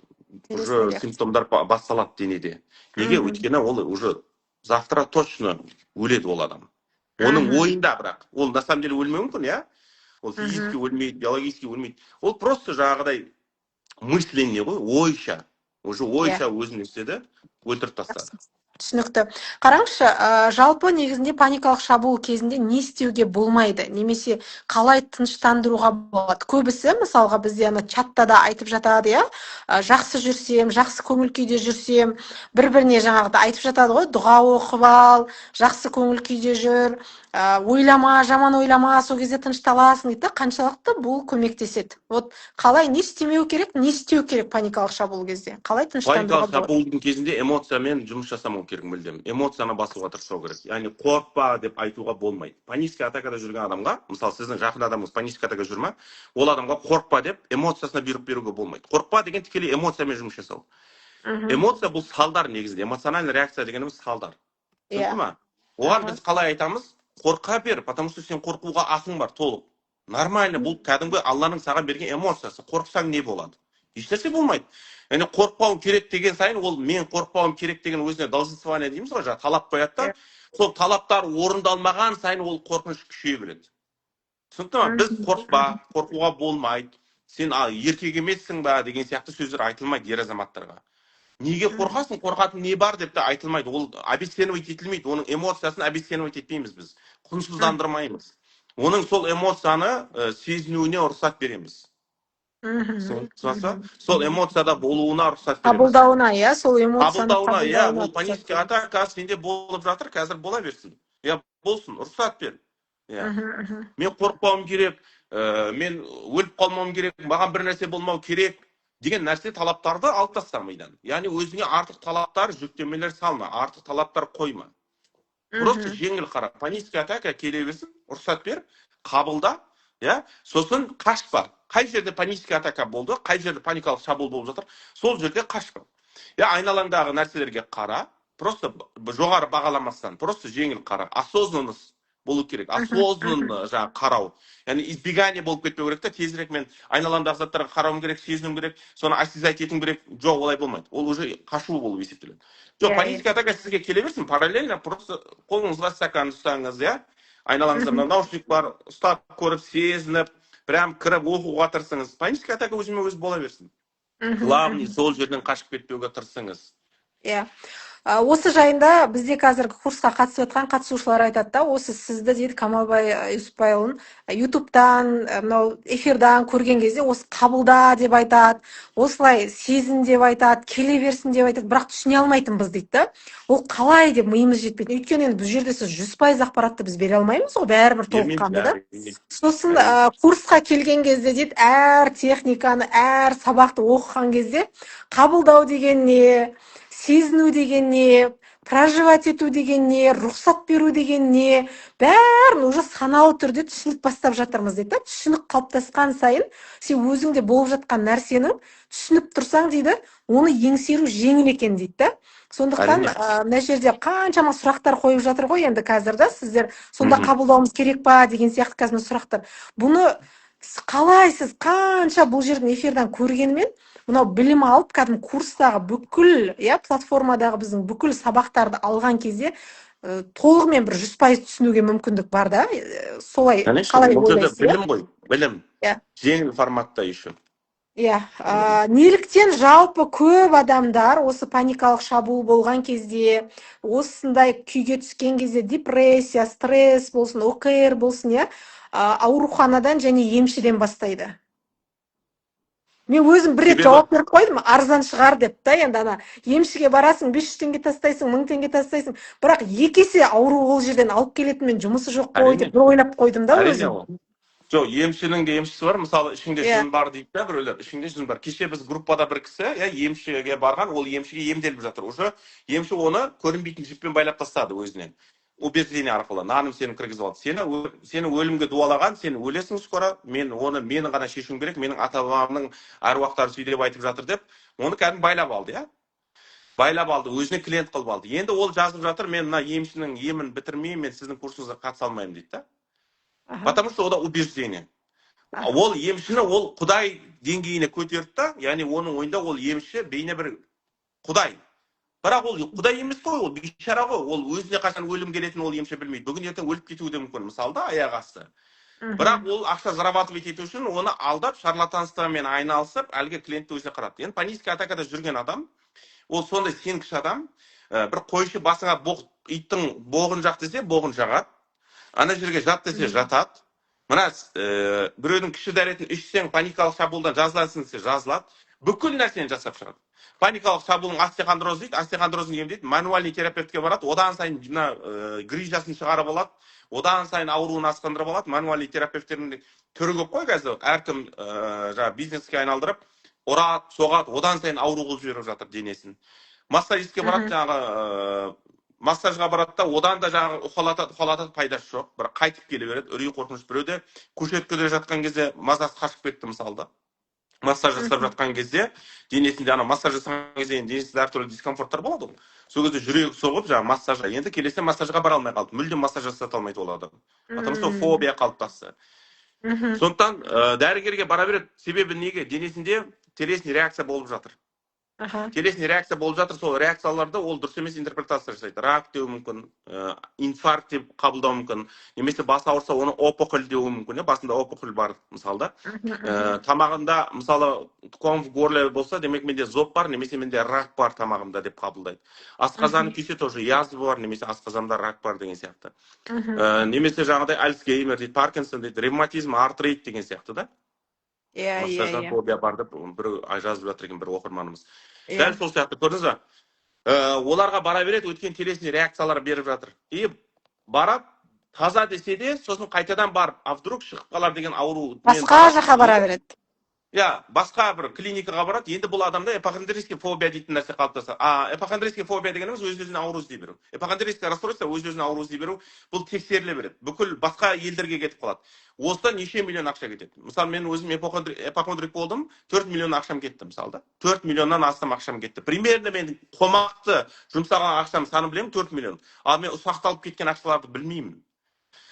Телесный уже реакция. симптомдар басталады денеде. Неге? Өйткені ол уже завтра точно өледі ол адам, оның ойында. Бірақ ол на самом деле өлмеуі мүмкін, иә, ол физически өлмейді, биологически өлмейді, ол просто жаңағыдай мышление ғой, ойша, уже ойша өзін не істеді, өлтіріп тастады. Түсінікті. Қараңызшы, жалпы негізінде паникалық шабуыл кезінде не істеуге болмайды немесе қалай тыныштандыруға болады? Көбісі, мысалға, бізде ана чатта да айтып жатады, иә, жақсы жүрсем, жақсы көңіл күйде жүрсем, бір біріне жаңағыдай айтып жатады ғой: дұға оқып ал, жақсы көңіл күйде жүр, ойлама, жаман ойлама, сол кезде тынышталасың дейді да. Қаншалықты бұл көмектеседі? Вот қалай, не істемеу керек, не істеу керек паникалық шабуыл кезде, қалай тыныштандыруға Паникалық болады? шабуылдың кезінде эмоциямен жұмыс жасамау керек мүлдем. Эмоцияны басуға тырысу керек, яғни қорықпа деп айтуға болмайды. Панический атакада жүрген адамға, мысалы, сіздің жақын адамыңыз панический атакада жүр ма, ол адамға қорықпа деп эмоциясына бұйрық беруге болмайды. Қорықпа деген тікелей эмоциямен жұмыс жасау. Эмоция бұл салдар негізінде, эмоциональный реакция дегеніміз салдар. Түсінікті ма? Оған біз қалай айтамыз? Қорқа бер, потому что сен қорқуға ақың бар толық, нормально. Бұл кәдімгі Алланың саған берген эмоциясы. Қорықсаң, не болады? Ешнәрсе болмайды. Яғни қорықпауым керек деген сайын, ол мен қорықпауым керек деген өзіне долженствование дейміз ғой, жаңағы талап қояды да, сол талаптар орындалмаған сайын ол қорқыныш күшейе береді. Түсінікті ма? Біз қорықпа, қорқуға болмайды, сен еркек емессің ба деген сияқты сөздер айтылмайды ер азаматтарға. Неге қорқасың, қорқатын не бар деп те айтылмайды. Ол обесценивать етілмейді, оның эмоциясын обесценивать етпейміз біз, құнсыздандырмаймыз. Оның сол эмоцияны сезінуіне рұқсат береміз. Түсініп ба? Сол эмоцияда болуына рұқсат береміз. Қабылдауына, иә, сол эмоцияны. Қабылдауына, иә. Қабылдауына Ол рұқсат панический береміз. атака сенде болып жатыр қазір, бола берсін, иә, болсын, рұқсат бер, иә. мхм, мхм. Мен қорықпауым керек, мен өліп қалмауым керек, маған бір нәрсе болмау керек деген нәрсе, талаптарды алып таста мидан. Яғни өзіңе артық талаптар, жүктемелер салма, артық талаптар қойма. Просто жеңіл қара, панический атака келе берсін, рұқсат бер, қабылда, иә. Сосын қашпа. Қай жерде панический атака болды, қай жерде паникалық шабуыл болып жатыр, сол жерде қашпа, иә. Айналаңдағы нәрселерге қара, просто жоғары бағаламастан, просто жеңіл қара. Осознанность болу керек, осознанно жаңағы қарау, яғни избегание болып кетпеу керек та. Тезірек мен айналамдағы заттарға қарауым керек, сезінуім керек, соны осязать етуім керек. Жоқ, олай болмайды, ол уже қашу болып есептеледі. Жоқ, панический атака сізге келе берсін, параллельно просто қолыңызға стакан ұстаңыз, иә, айналаңызда мына наушник бар, ұстап көріп, сезініп, прям кіріп оқуға тырысыңыз. Панический атака өзімен өзі бола берсін, главный сол жерден қашып кетпеуге тырысыңыз. Иә, осы жайында бізде қазіргі курсқа қатысып жатқан қатысушылар айтады да: осы сізді, дейді, Камалбай Юсупбайұлын ютубтан, мынау эфирдан көрген кезде осы қабылда деп айтады, осылай сезін деп айтады, келе берсін деп айтады, бірақ түсіне алмайтынбыз дейді да. Ол қалай деп миымыз жетпейді. Өйткені енді бұл жерде сіз 100% ақпаратты біз бере алмаймыз ғой бәрібір толыққанды да. Сосын курсқа келген кезде, дейді, әр техниканы, әр сабақты оқыған кезде қабылдау деген не, сезіну деген не, проживать ету деген не, рұқсат беру деген не, бәрін уже саналы түрде түсініп бастап жатырмыз дейді да. Түсінік қалыптасқан сайын сен өзіңде болып жатқан нәрсенің түсініп тұрсаң, дейді, оны еңсеру жеңіл екен дейді да. Сондықтан мына жерде қаншама сұрақтар қойып жатыр ғой енді қазір да сіздер. Сонда қабылдауымыз керек па деген сияқты қазір мына сұрақтар. Бұны қалай, сіз қанша бұл жерден, эфирден көргенімен, мынау білім алып, кәдімгі курстағы бүкіл, иә, платформадағы біздің бүкіл сабақтарды алған кезде толығымен бір 100% түсінуге мүмкіндік бар да. Солай Конечно, қалай бұл жерде ойлайсыз, иә? білім ғой, білім. Жеңіл форматта еще. Иә, неліктен жалпы көп адамдар осы паникалық шабуыл болған кезде, осындай күйге түскен кезде, депрессия, стресс болсын, ОКР болсын, иә, ауруханадан және емшіден бастайды? Мен өзім бір рет Себебі жауап беріп қойдым, арзан шығар деп та. Енді ана емшіге барасың, 500 теңге тастайсың, 1000 теңге тастайсың, бірақ екі есе ауру ол жерден алып келетінмен жұмысы жоқ қой деп бір ойлап қойдым да Әрине. өзім. Ол жоқ, емшінің де емшісі бар. Мысалы, ішіңде жын бар дейді да біреулер, ішіңде жын бар. Кеше біз группада бір кісі, иә, емшіге барған, ол емшіге емделіп жатыр уже. Емші оны көрінбейтін жіппен байлап тастады өзіне, убеждение арқылы, наным сенім кіргізіп алды. Сені өлімге дуалаған, сен өлесің скоро, мен оны мен ғана шешуім керек, менің ата бабамның әруақтары сөйтіп айтып жатыр деп, оны кәдімгі байлап алды, иә, байлап алды, өзіне клиент қылып алды. Енді ол жазып жатыр: мен мына емшінің емін бітірмей, мен сіздің курсыңызға қатыса алмаймын дейді да. Потому что онда убеждение. Ол емшіні ол құдай деңгейіне көтерді да, яғни оның ойында ол емші бейне бір құдай. Бірақ ол құдай емес қой, ол бейшара ғой. Ол өзіне қашан өлім келетінін ол емші білмейді, бүгін ертең өліп кетуі де мүмкін, мысалы да, аяқ асты. Бірақ ол ақша зарабатывать ету үшін оны алдап, шарлатанствомен айналысып, әлгі клиентті өзіне қаратты. Енді панический атакада жүрген адам ол сондай сенгіш адам. Бір қойшы басыңа боқ, иттің боғын жақ десе, боғын жағады, ана жерге жат десе, жатады. Мына біреудің кіші дәретін ішсең, паникалық шабуылдан жазыласың десе, жазылады. Бүкіл нәрсені жасап шығады. Паникалық шабуылың остеохондроз дейді, остеохондрозын емдейді. Мануальный терапевтке барады, одан сайын мына грыжасын шығарып алады, одан сайын ауруын асқындырып алады. Мануальный терапевттердің түрі көп қой қазір, әркім жаңағы бизнеске айналдырып, ұрады, соғады, одан сайын ауру қылып жіберіп жатыр денесін. Массажистке барады, жаңағы массажға барады да, одан да жаңағы уқалатады, уқалатады, пайдасы жоқ, бірақ қайтып келе береді үрей, қорқыныш. Біреуде кушеткеде жатқан кезде мазасы қашып кетті, мысалы да, массаж жасап жатқан кезде денесінде, ана массаж жасаған кезде енді денесінде әртүрлі дискомфорттар болады ғой, сол кезде жүрегі соғып, жаңағы массажға, енді келесі массажға бара алмай қалды, мүлдем массаж жасата алмайды ол адам, потому что фобия қалыптасты. Сондықтан дәрігерге бара береді. Себебі неге? Денесінде телесный реакция болып жатыр. Телесный реакция болып жатыр, сол реакцияларды ол дұрыс емес интерпретация жасайды. Рак деуі мүмкін, инфаркт деп қабылдауы мүмкін, немесе басы ауырса, оны опухоль деуі мүмкін, иә, басында опухоль бар, мысалы да. Тамағында, мысалы, ком в горле болса, демек, менде зоб бар немесе менде рак бар тамағымда деп қабылдайды. Асқазаны күйсе, тоже язва бар немесе асқазанда рак бар деген сияқты. Немесе жаңағыдай Альцгеймер дейді, Паркинсон дейді, ревматизм, артрит деген сияқты да. иә иә Массаждан фобия бар деп бір жазып жатыр екен бір оқырманымыз. Дәл сол сияқты, көрдіңіз ба? Оларға бара береді, өйткені телесный реакциялар беріп жатыр. И барады, таза десе де, сосын қайтадан барып, а вдруг шығып қалар деген ауру. Басқа жаққа бара береді. Иә, басқа бір клиникаға барады. Енді бұл адамда ипохондрический фобия дейтін нәрсе қалыптасады. А ипохондрический фобия дегеніміз — өз өзіне ауру іздей беру. Ипохондрическое расстройство — өз өзіне ауру іздей беру. Бұл тексеріле береді, бүкіл басқа елдерге кетіп қалады. Осыдан неше миллион ақша кетеді. Мысалы, мен өзім ипохондрик болдым, 4 миллион ақшам кетті, мысалы да, 4 миллионнан астам ақшам кетті примерно. Мен қомақты жұмсаған ақшам санын білемін, 4 миллион, ал мен ұсақталып кеткен ақшаларды білмеймін.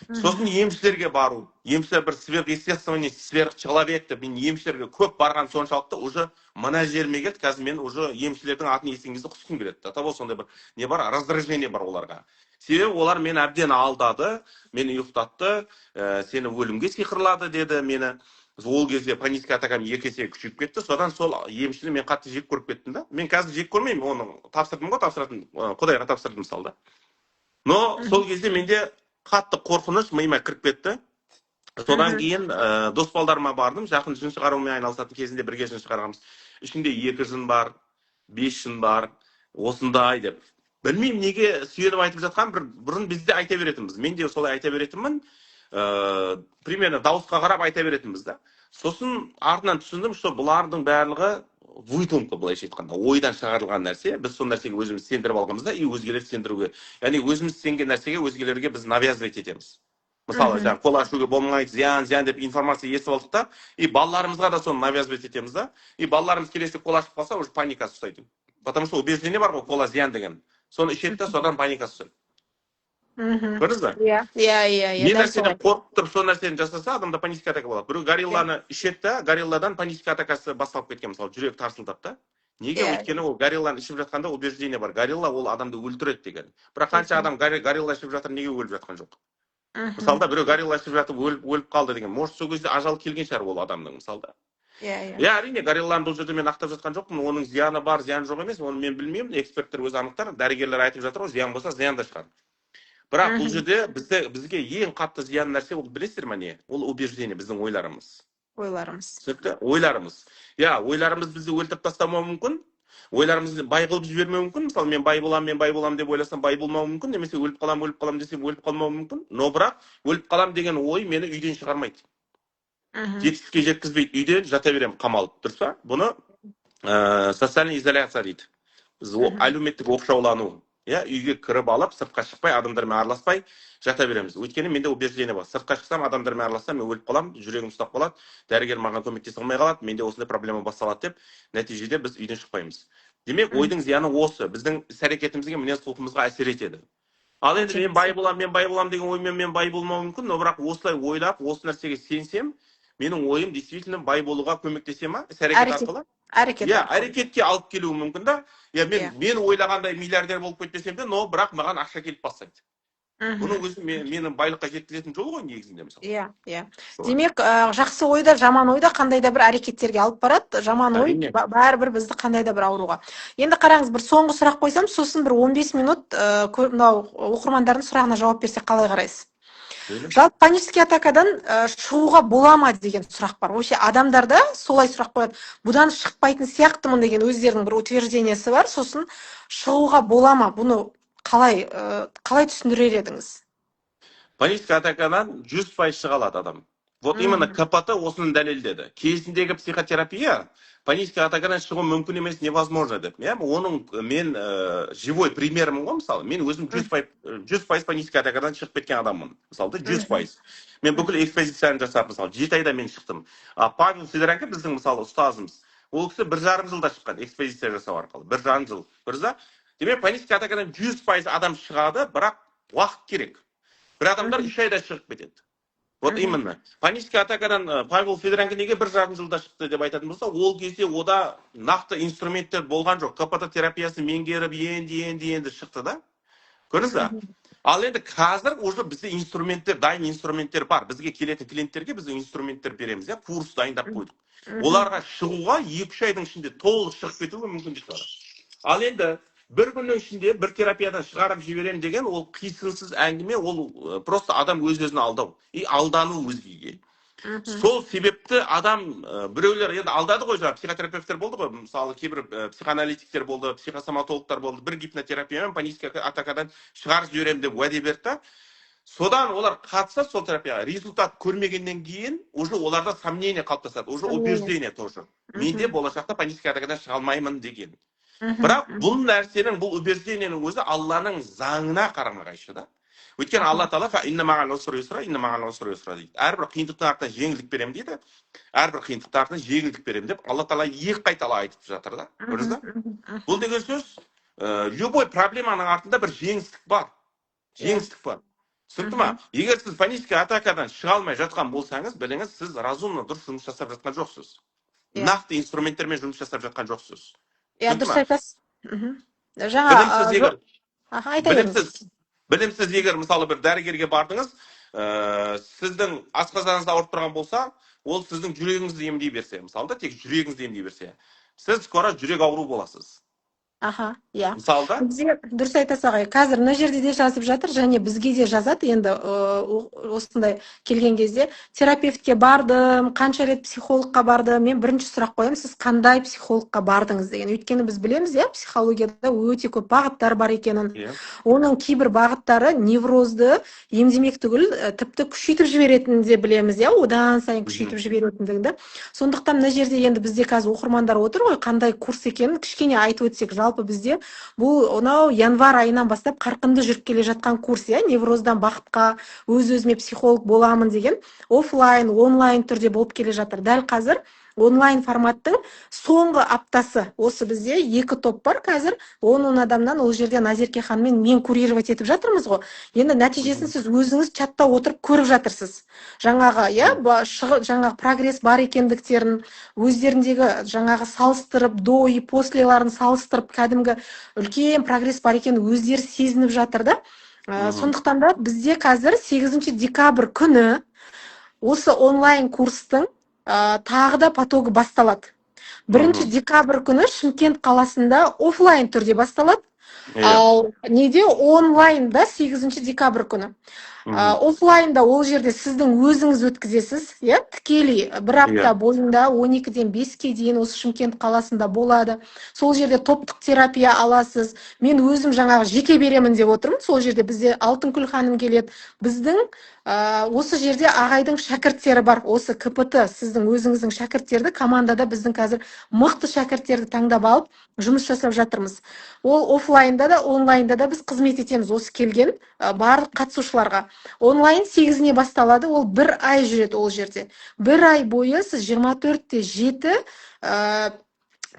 Сосын емшілерге бару, емшілер бір сверхъестественный, сверхчеловек деп, мен емшілерге көп барған соншалықты, уже мына жеріме келді. Қазір мен уже емшілердің атын естіген кезде құсқым келеді, до того сондай бір не бар, раздражение бар оларға. Себебі олар мені әбден алдады, мені ұйықтатты, сені өлімге сиқырлады деді мені. Ол кезде панический атакам екі есе күшейіп кетті. Содан сол емшіні мен қатты жек көріп кеттім да. Мен қазір жек көрмеймін оны, тапсырдым ғой, тапсыратын, құдайға тапсырдым, мысалы да. Но сол кезде менде қатты қорқыныш миыма кіріп кетті. Содан кейін дос балдарыма бардым, жақын жын шығарумен айналысатын, кезінде бірге жын шығарғанбыз. Ішінде екі жын бар, бес жын бар, осындай деп. Білмеймін, неге сүйеніп айтып жатқан, бір бұрын бізде айта беретінбіз, мен де солай айта беретінмін, примерно дауысқа қарап айта беретінбіз да. Сосын артынан түсіндім, что бұлардың барлығы выдумка, былайша айтқанда, ойдан шығарылған нәрсе. Біз сол нәрсеге өзіміз сендіріп алғанбыз да, и өзгелерді сендіруге, яғни өзіміз сенген нәрсеге өзгелерге біз навязывать етеміз. Мысалы, жаңағы кола ішуге болмайды, зиян, зиян деп информация естіп алдық та, и балаларымызға да соны навязывать етеміз да. И балаларымыз келесі кола ішіп қалса, уже паникасы ұстайды, потому что убеждение бар ғой, кола зиян деген, соны ішеді да, содан паникасы ұстайды. Көрдіңіз ба? Иә. Не Дәл нәрседен солай. қорқып тұрып сол нәрсені жасаса, адамда панический атака болады. Біреу горилланы ішеді да, горилладан панический атакасы басталып кеткен, мысалы, жүрегі тарсылдап та. Неге? Өйткені ол горилланы ішіп жатқанда убеждение бар: горилла ол адамды өлтіреді деген. Бірақ қанша адам горилла ішіп жатыр, неге өліп жатқан жоқ? Мысалы да, біреу горилла ішіп жатып өліп қалды деген, может, сол кезде ажал келген шығар ол адамның, мысалы да. Иә иә Иә, әрине, горилланы бұл жерде мен ақтап жатқан жоқпын. Оның зияны бар, зияны жоқ емес, оны мен білмеймін, эксперттер өзі анықтар. Дәрігерлер айтып жатыр ғой, зиян болса, зиян да шығар. Бірақ бұл жерде бізге ең қатты зиян нәрсе ол, білесіздер ма, не ол? Убеждение, біздің ойларымыз. Ойларымыз. Түсінікті? Ойларымыз, иә. Ойларымыз бізді өлтіріп тастамауы мүмкін, ойларымызды бай қылып жібермеуі мүмкін. Мысалы, мен бай боламын, мен бай боламын деп ойласам, бай болмауым мүмкін, немесе өліп қаламын, өліп қаламын десем, өліп қалмауым мүмкін. Но бірақ өліп қаламын деген ой мені үйден шығармайды, жетістікке жеткізбейді, үйде жата беремін қамалып, дұрыс па? Бұны социальный изоляция дейді біз, әлеуметтік оқшаулану, иә. Үйге кіріп алып, сыртқа шықпай, адамдармен араласпай жата береміз, өйткені менде убеждение бар: сыртқа шықсам, адамдармен аралассам, мен өліп қаламын, жүрегім ұстап қалады, дәрігер маған көмектесе алмай қалады, менде осындай проблема басталады деп. Нәтижеде біз үйден шықпаймыз. Демек, ойдың зияны осы біздің іс әрекетімізге, мінез құлқымызға әсер етеді. Ал енді мен бай боламын, мен бай боламын деген оймен мен бай болмауым мүмкін, но бірақ осылай ойлап, осы нәрсеге сенсем, менің ойым действительно бай болуға көмектесе ма іс әрекет Әрекет. арқылы? Әрекет Иә, арқылы. әрекетке алып келуі мүмкін да, иә. Мен мен ойлағандай миллиардер болып кетпесем де, но бірақ маған ақша келіп бастайды. Бұның өзі мені байлыққа жеткізетін жол ғой негізінде, мысалы. Иә, иә. Солай. Демек, жақсы ой да, жаман ой да қандай да бір әрекеттерге алып барады. Жаман ой Әрине. бәрібір бізді қандай да бір ауруға. Енді қараңыз, бір соңғы сұрақ қойсам, сосын бір 15 минут мынау оқырмандардың сұрағына жауап берсек, қалай қарайсыз? Мейлі. Жалпы панический атакадан шығуға бола ма деген сұрақ бар. Вообще адамдарда солай сұрақ қояды. Бұдан шықпайтын сияқтымын деген өздерінің бір утверждение сі бар. Сосын шығуға бола ма? Бұны қалай түсіндірер едіңіз? Панический атакадан 100% шыға алады адам. Вот именно КПТ осыны дәлелдеді. Кезіндегі психотерапия панический атакадан шығу мүмкін емес, невозможно деп. Иә, оның мен живой пример імін ғой, мысалы. Мен өзім 100% панический атакадан шығып кеткен адаммын. Мысалы, 100%. Мен бүкіл экспозицияны жасап, мысалы, 7 айда мен шықтым. А Павел Сидоренко, біздің, мысалы, ұстазымыз, ол кісі 1,5 жылда шыққан экспозиция жасау арқылы. 1,5 жыл. Дұрыс па? Демек, панический атакадан 100% адам шығады, бірақ уақыт керек. Бір адамдар 3 айда шығып кетеді. Вот именно. Панический атакадан Павел Федоренко неге 1,5 жылда шықты деп айтатын болса, ол кезде ода нақты инструменттер болған жоқ. КПТ терапиясын меңгеріп, енді, енді, енді шықты да. Көрдіңіз ба? Ал енді қазір уже бізде инструменттер, дайын инструменттер бар. Бізге келетін клиенттерге біз инструменттер береміз, иә, курс дайындап қойдық. Оларға шығуға 2-3 айдың ішінде толық шығып кетуге мүмкіндік бар. Ал енді бір күннің ішінде бір терапиядан шығарып жіберемін деген ол қисынсыз әңгіме, ол просто адам өз өзін алдау и алдану өзгеге. Сол себепті адам біреулер енді алдады ғой, жаңағы психотерапевттер болды ғой, мысалы, кейбір психоаналитиктер болды, психосоматологтар болды, бір гипнотерапиямен панический атакадан шығарып жіберемін деп уәде берді да. Содан олар қатысады сол терапияға, результат көрмегеннен кейін уже оларда сомнение қалыптасады, уже Сомнение. убеждение тоже: менде болашақта панический атакадан шыға алмаймын деген. Бірақ бұл нәрсенің, бұл убеждение нің өзі Алланың заңына қарама қайшы да. Өйткені Алла Тағала: «Фа инна мағал усри юсра, инна мағал усри юсра», — дейді. Әрбір қиындықтың артынан жеңілдік беремін дейді. Әрбір қиындықтың артынан жеңілдік беремін деп Алла Тағала екі қайтала айтып жатыр да. Көрдіңіз ба? Бұл деген сөз, любой проблеманың артында бір жеңістік бар. Жеңістік бар. Түсінікті ма? Егер сіз панический атакадан шыға алмай жатқан болсаңыз, біліңіз, сіз разумно, дұрыс жұмыс жасап жатқан жоқсыз. Нақты инструменттермен жұмыс жасап жатқан жоқсыз. Иә, Түсінікті дұрыс ма? айтасыз. Жаңа Білімсіз егер аха, айта беріңіз. Білімсіз егер, мысалы, бір дәрігерге бардыңыз, сіздің асқазаныңыз ауырып тұрған болса, ол сіздің жүрегіңізді емдей берсе, мысалы да, тек жүрегіңізді емдей берсе, сіз скоро жүрек ауру боласыз. Аха, иә. Мысалы да. Бізде дұрыс айтасыз, ағай. Қазір мына жерде де жазып жатыр және бізге де жазады енді осындай келген кезде: терапевтке бардым, қанша рет психологқа бардым. Мен бірінші сұрақ қоямын: сіз қандай психологқа бардыңыз деген. Өйткені біз білеміз, иә, психологияда өте көп бағыттар бар екенін. Оның кейбір бағыттары неврозды емдемек түгіл, тіпті күшейтіп жіберетінін де білеміз, иә, одан сайын күшейтіп жіберетіндігін. Сондықтан мына жерде енді бізде қазір оқырмандар отыр ғой, қандай курс екенін кішкене айтып өтсек. Жалпы бізде бұл мынау январь айынан бастап қарқынды жүріп келе жатқан курс, иә, «Невроздан бақытқа: өз өзіме психолог боламын» деген, офлайн, онлайн түрде болып келе жатыр. Дәл қазір онлайн форматтың соңғы аптасы. Осы бізде екі топ бар қазір, 10-10 адамнан. Ол жерде Назерке ханыммен мен курировать етіп жатырмыз ғой. Енді нәтижесін сіз өзіңіз чатта отырып көріп жатырсыз жаңағы, иә, жаңағы прогресс бар екендіктерін, өздеріндегі жаңағы салыстырып, до и после ларын салыстырып, кәдімгі үлкен прогресс бар екенін өздері сезініп жатыр да. Сондықтан да бізде қазір 8 декабрь күні осы онлайн курстың тағы да потогы басталады. 1 декабрь күні Шымкент қаласында офлайн түрде басталады. Ал неде, онлайнда 8 декабрь күні. Офлайнда ол жерде сіздің өзіңіз өткізесіз, иә, тікелей бір апта бойында 12-ден 5-ке дейін осы Шымкент қаласында болады. Сол жерде топтық терапия аласыз. Мен өзім жаңағы жеке беремін деп отырмын. Сол жерде бізде Алтынкүл ханым келеді. Біздің осы жерде ағайдың шәкірттері бар. Осы КПТ сіздің өзіңіздің шәкірттерді, командада біздің қазір мықты шәкірттерді таңдап алып жұмыс жасап жатырмыз. Ол офлайнда да, онлайнда да біз қызмет етеміз осы келген барлық қатысушыларға. Онлайн 8-іне басталады, ол бір ай жүреді ол жерде. Бір ай бойы сіз 24-те 7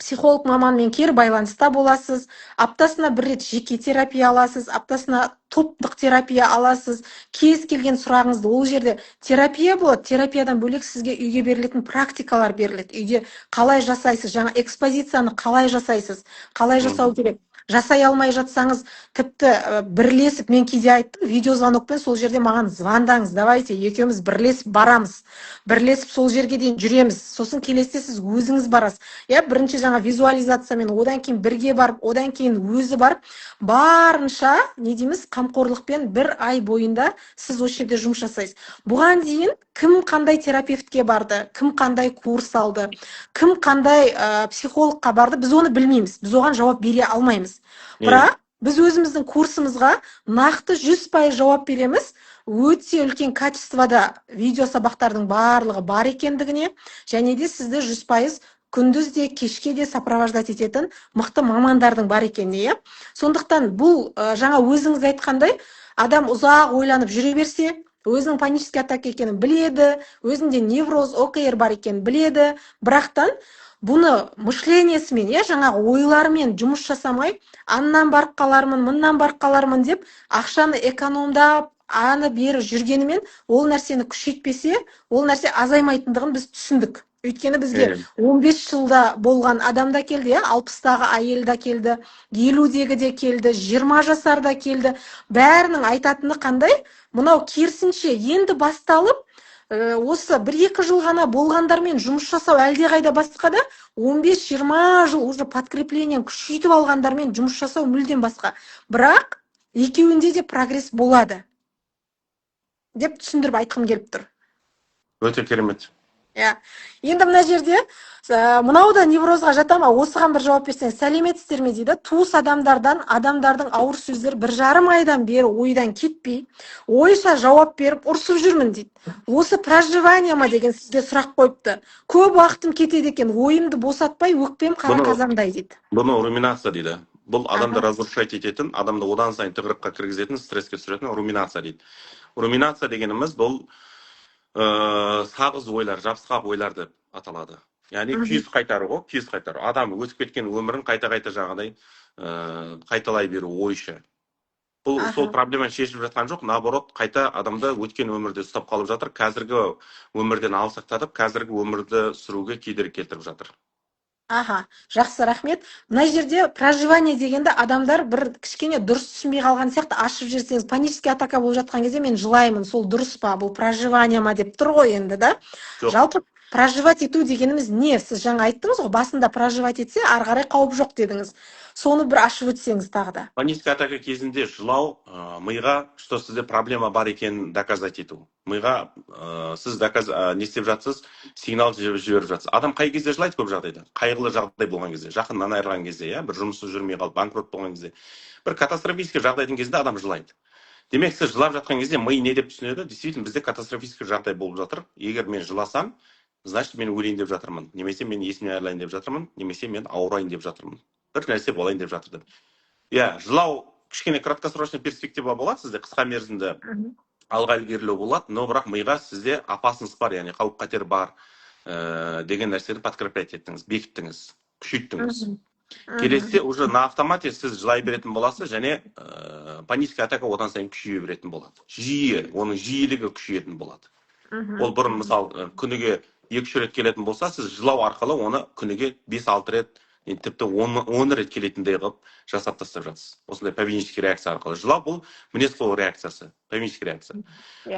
психолог маманмен кері байланыста боласыз, аптасына бір рет жеке терапия аласыз, аптасына топтық терапия аласыз. Кез келген сұрағыңызды, ол жерде терапия болады, терапиядан бөлек сізге үйге берілетін практикалар беріледі. Үйде қалай жасайсыз, жаңа экспозицияны қалай жасайсыз, қалай жасау керек. Жасай алмай жатсаңыз, тіпті бірлесіп, мен кейде айттым, видеозвонокпен сол жерде маған звондаңыз, давайте екеуміз бірлесіп барамыз, бірлесіп сол жерге дейін жүреміз. Сосын келесіде сіз өзіңіз барасыз, иә. Бірінші жаңа визуализациямен, одан кейін бірге барып, одан кейін өзі барып, барынша, не дейміз, қамқорлықпен бір ай бойында сіз осы жерде жұмыс жасайсыз. Бұған дейін кім қандай терапевтке барды, кім қандай курс алды, кім қандай психологқа барды, біз оны білмейміз, біз оған жауап бере алмаймыз. Бірақ біз өзіміздің курсымызға нақты 100% жауап береміз, өте үлкен качествода видео сабақтардың барлығы бар екендігіне және де сізді 100% күндіз де, кешке де сопровождать ететін мықты мамандардың бар екеніне, иә. Сондықтан бұл жаңа өзіңіз айтқандай, адам ұзақ ойланып жүре берсе, өзінің панический атака екенін біледі, өзінде невроз, ОКР бар екенін біледі, бірақтан бұны мышлениесімен, иә, жаңағы ойларымен жұмыс жасамай, аннан барып қалармын, мыннан барып қалармын деп, ақшаны экономдап, аны бері жүргенімен, ол нәрсені күшейтпесе, ол нәрсе азаймайтындығын біз түсіндік. Өйткені бізге 15 жылда болған адам да келді, иә, 60-тағы әйел де келді, 50-дегі де келді, 20 жасар да келді. Бәрінің айтатыны қандай? Мынау керісінше, енді басталып, осы бір екі жыл ғана болғандармен жұмыс жасау әлдеқайда басқа да, 15-20 жыл уже подкреплениені күшейтіп алғандармен жұмыс жасау мүлдем басқа. Бірақ екеуінде де прогресс болады деп түсіндіріп айтқым келіп тұр. Өте керемет. Иә, енді мына жерде мынау да неврозға жата ма, осыған бір жауап берсеңіз. «Сәлеметсіздер ме, – дейді, – туыс адамдардан, адамдардың ауыр сөздері 1,5 айдан бері ойдан кетпей, ойша жауап беріп, ұрсып жүрмін», – дейді. «Осы проживание ма?» деген сізге сұрақ қойыпты. «Көп уақытым кетеді екен, ойымды босатпай, өкпем қара қазандай», – дейді. Бұны руминация дейді. Бұл адамды разрушать ететін, адамды одан сайын тығырыққа кіргізетін, стресске түсіретін руминация дейді. Руминация дегеніміз бұл сағыз ойлар, жабысқақ ойлар деп аталады, яғни күйіс қайтару ғой, күйіс қайтару. Адам өтіп кеткен өмірін қайта қайта жаңағыдай қайталай беру ойша. Бұл сол проблеманы шешіп жатқан жоқ, наоборот, қайта адамды өткен өмірде ұстап қалып жатыр, қазіргі өмірден алшақтатып, қазіргі өмірді сүруге кедергі келтіріп жатыр. Аха, жақсы, рахмет. Мына жерде проживание дегенді адамдар бір кішкене дұрыс түсінбей қалған сияқты, ашып жіберсеңіз. «Панический атака болып жатқан кезде мен жылаймын, сол дұрыс па, бұл проживание ма?» деп тұр ғой енді да. Жоқ. Жалпы проживать ету дегеніміз не? Сіз жаңа айттыңыз ғой, басында проживать етсе, ары қарай қауіп жоқ дедіңіз. Соны бір ашып өтсеңіз тағы да. Панический атака кезінде жылау миға, что сізде проблема бар екенін доказать ету. Миға сіз не істеп жатсыз, сигнал жіберіп жатсыз. Адам қай кезде жылайды көп жағдайда? Қайғылы жағдай болған кезде, жақыннан айырылған кезде, иә, бір жұмысы жүрмей қалып, банкрот болған кезде, бір катастрофический жағдайдың кезінде адам жылайды. Демек, сіз жылап жатқан кезде ми не деп түсінеді? Действительно, бізде катастрофический жағдай болып жатыр. Егер мен жыласам, значит, мен өлейін деп жатырмын, немесе мен есімнен айырылайын деп жатырмын, немесе мен ауырайын деп жатырмын, бір нәрсе болайын деп жатыр деп. Иә, жылау кішкене краткосрочный перспектива болады сізде, қысқа мерзімді алға ілгерілеу болады, но бірақ миға сізде опасность бар, яғни қауіп қатер бар деген нәрсені подкреплять еттіңіз, бекіттіңіз, күшейттіңіз. Келесіде уже на автомате сіз жылай беретін боласыз және панический атака одан сайын күшейе беретін болады, жиі, оның жиілігі күшейетін болады. Ол бұрын, мысалы, күніге екі үш рет келетін болса, сіз жылау арқылы оны күніге бес алты рет, енді тіпті 10 рет келетіндей қылып жасап тастап жатсыз осындай поведенческий реакция арқылы. Жылау бұл мінез құлық реакциясы, поведенческий реакция.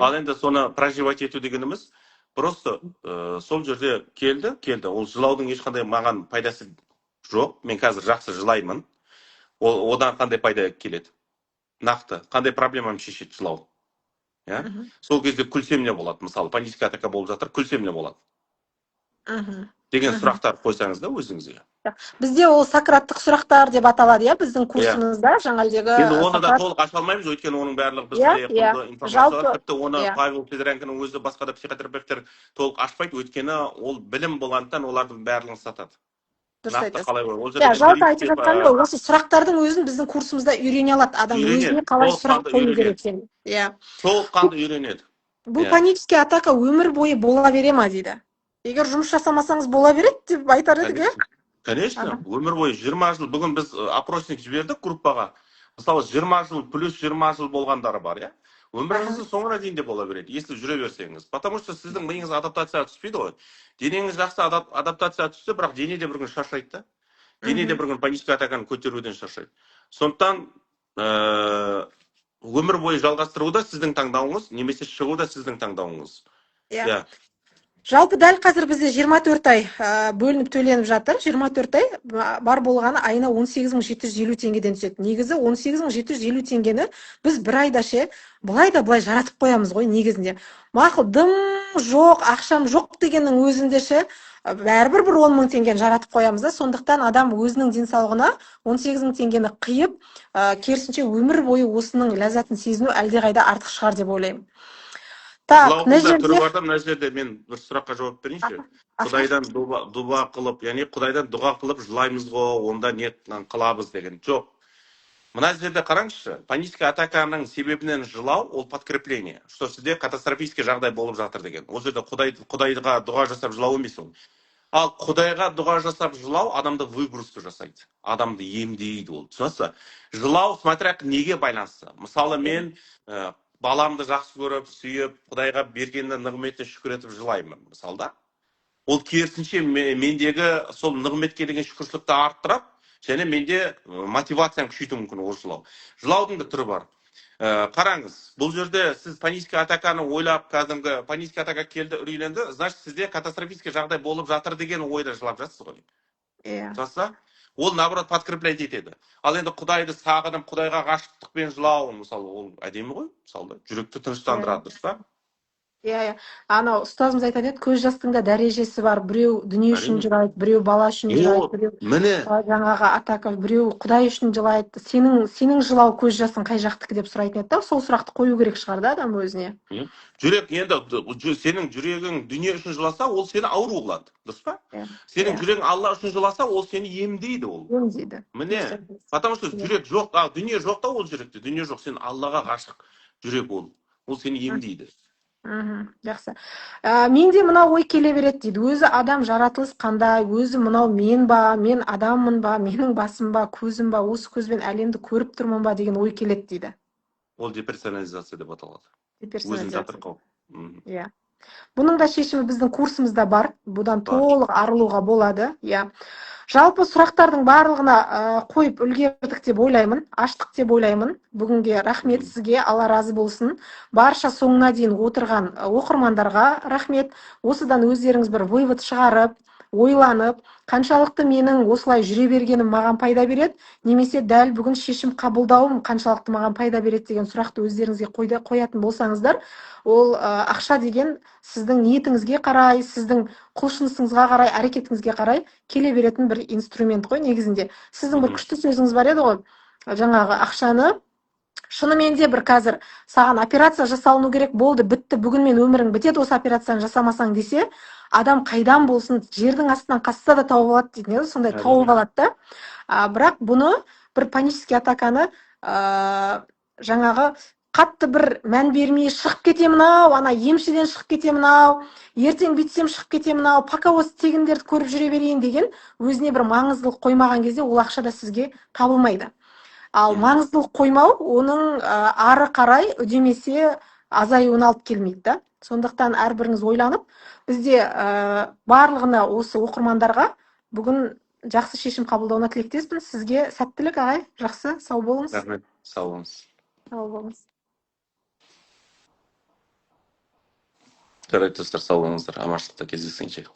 Ал енді соны проживать ету дегеніміз просто сол жерде келді, келді, ол жылаудың ешқандай маған пайдасы жоқ, мен қазір жақсы жылаймын, ол одан қандай пайда келеді, нақты қандай проблемамды шешеді жылау, иә? Сол кезде күлсем не болады? Мысалы, панический атака болып жатыр, күлсем не болады деген сұрақтар қойсаңыз да өзіңізге. Бізде ол сократтық сұрақтар деп аталады, иә, біздің курсымызда жаңағыдегі. Енді оны да Сократ толық аша алмаймыз, өйткені оның барлығы бізде құнды информациялар. Тіпті оны Павел Федоренконың өзі, басқа да психотерапевттер толық ашпайды, өйткені ол білім болғандықтан, олардың барлығын сатады. Дұрыс Нақты айтасыз. қалай ол жерде Жалпы айтып эмпирический, жатқаным ғой, осы сұрақтардың өзін біздің курсымызда үйрене алады адам Үйренеді. өзіне қалай сұрақ Толыққанды қою керек үйренеді. екенін, иә. Толыққанды үйренеді. «Бұл панический атака өмір бойы бола бере ма?» дейді. Егер жұмыс жасамасаңыз, бола береді деп айтар едік, иә. Конечно, өмір бойы, 20 жыл. Бүгін біз опросник жібердік группаға, мысалы, 20 жыл плюс 20 жыл болғандары бар, иә. Өміріңіздің соңына дейін де бола береді, если жүре берсеңіз, потому что сіздің миыңыз адаптацияға түспейді ғой. Денеңіз жақсы адаптацияға түссе, бірақ дене де бір күні шаршайды да. Дене де бір күн панический атаканы көтеруден шаршайды. Сондықтан өмір бойы жалғастыру да сіздің таңдауыңыз, немесе шығу да сіздің таңдауыңыз. Иә. Иә. Жалпы дәл қазір бізде 24 ай бөлініп төленіп жатыр. 24 ай бар болғаны айына 18 750 теңгеден түседі. Негізі 18 750 теңгені біз бір айда ше былай да былай жаратып қоямыз ғой негізінде. Мақұл, дым жоқ, ақшам жоқ дегеннің өзінде ше бәрібір бір 10 000 теңгені жаратып қоямыз да. Сондықтан адам өзінің денсаулығына 18 000 теңгені қиып, керісінше өмір бойы осының ләззатын сезіну әлдеқайда артық шығар деп ойлаймын. Так, мына Жылаудың да түрі жерде бар да. Мына жерде мен бір сұраққа жауап берейінші. Құдайдан дуба қылып, яғни Құдайдан дұға қылып жылаймыз ғой, онда не қыламыз деген жоқ. Мына жерде қараңызшы, панический атаканың себебінен жылау ол подкрепление, что сізде катастрофический жағдай болып жатыр деген. Ол жерде Құдайға дұға жасап жылау емес ол. Ал Құдайға дұға жасап жылау адамды выгрузка жасайды, адамды емдейді ол, түсінесіз ба? Жылау смотря неге байланысты. Мысалы, мен баламды жақсы көріп, сүйіп, Құдайға берген нығметіне шүкір етіп жылаймын мысалы да. Ол керісінше мендегі сол нығметке деген шүкіршілікті арттырады және менде мотивацияны күшейтуі мүмкін ол жылау. Жылаудың да түрі бар. Қараңыз, бұл жерде сіз панический атаканы ойлап, кәдімгі панический атака келді, үрейленді, значит, сізде катастрофический жағдай болып жатыр деген ойда жылап жатсыз ғой. Иә. Жақсы, ол наоборот подкреплять етеді. Ал енді Құдайды сағынып, Құдайға ғашықтықпен жылау мысалы, ол әдемі ғой мысалы да, жүректі тыныштандырады, дұрыс па? Иә, анау ұстазымыз айтатын еді, көз жастың да дәрежесі бар: біреу дүние үшін жылайды, біреу бала үшін жылайды, біреу міне жаңағы атака, біреу Құдай үшін жылайды. Сенің жылау көз жасың қай жақтікі деп сұрайтын еді да. Сол сұрақты қою керек шығар да адам өзіне. Иә. Жүрек енді сенің жүрегің дүние үшін жыласа, ол сені ауру қылады, дұрыс па? Иә. Сенің Иә. жүрегің Алла үшін жыласа, ол сені емдейді ол. Емдейді. Міне. Дұрыс айтасыз. Потому что жүрек жоқ, а дүние жоқ та, ол жүректе дүние жоқ, сен Аллаға ғашық жүрек, ол сені емдейді. Жақсы. Менде мына ой келе береді дейді. Өзі адам жаратылыс қандай, өзі мынау мен ба, мен адаммын ба, менің басым ба, көзім ба, осы көзбен әлемді көріп тұрмын ба деген ой келеді дейді. Ол деперсонализация деп аталады, өзін Деперсонализация. жатырқау. Иә. Бұның да шешімі біздің курсымызда бар. Бұдан Бар. толық арылуға болады. Иә. Жалпы сұрақтардың барлығына қойып үлгердік деп ойлаймын, аштық деп ойлаймын. Бүгінге рахмет сізге, Алла разы болсын. Барша соңына дейін отырған оқырмандарға рахмет. Осыдан өздеріңіз бір вывод шығарып, ойланып, қаншалықты менің осылай жүре бергенім маған пайда береді, немесе дәл бүгін шешім қабылдауым қаншалықты маған пайда береді деген сұрақты өздеріңізге қоятын болсаңыздар, ол ақша деген сіздің ниетіңізге қарай, сіздің құлшынысыңызға қарай, әрекетіңізге қарай келе беретін бір инструмент қой негізінде. Сіздің бір күшті сөзіңіз бар еді ғой, жаңағы ақшаны шынымен де бір қазір саған операция жасалыну керек болды, бітті, бүгінмен өмірің бітеді осы операцияны жасамасаң десе, адам қайдан болсын, жердің астынан қазса да тауып алады дейтін еді, сондай тауып алады да. Бірақ бұны бір панический атаканы жаңағы қатты бір мән бермей, шығып кетемін ау, ана емшіден шығып кетемін ау, ертең бүйтсем шығып кетемін ау, пока осы тегіндерді көріп жүре берейін деген өзіне бір маңыздылық қоймаған кезде ол ақша да сізге табылмайды. Ал маңыздылық қоймау оның ары қарай үдемесе азаюына алып келмейді да. Сондықтан әрбіріңіз ойланып, бізде барлығына, осы оқырмандарға бүгін жақсы шешім қабылдауына тілектеспін. Сізге сәттілік, ағай, жақсы, сау болыңыз. Рахмет, сау болыңыз. Сау болыңыз. Жарайды, достар, сау болыңыздар, аманшылықта кездескенше.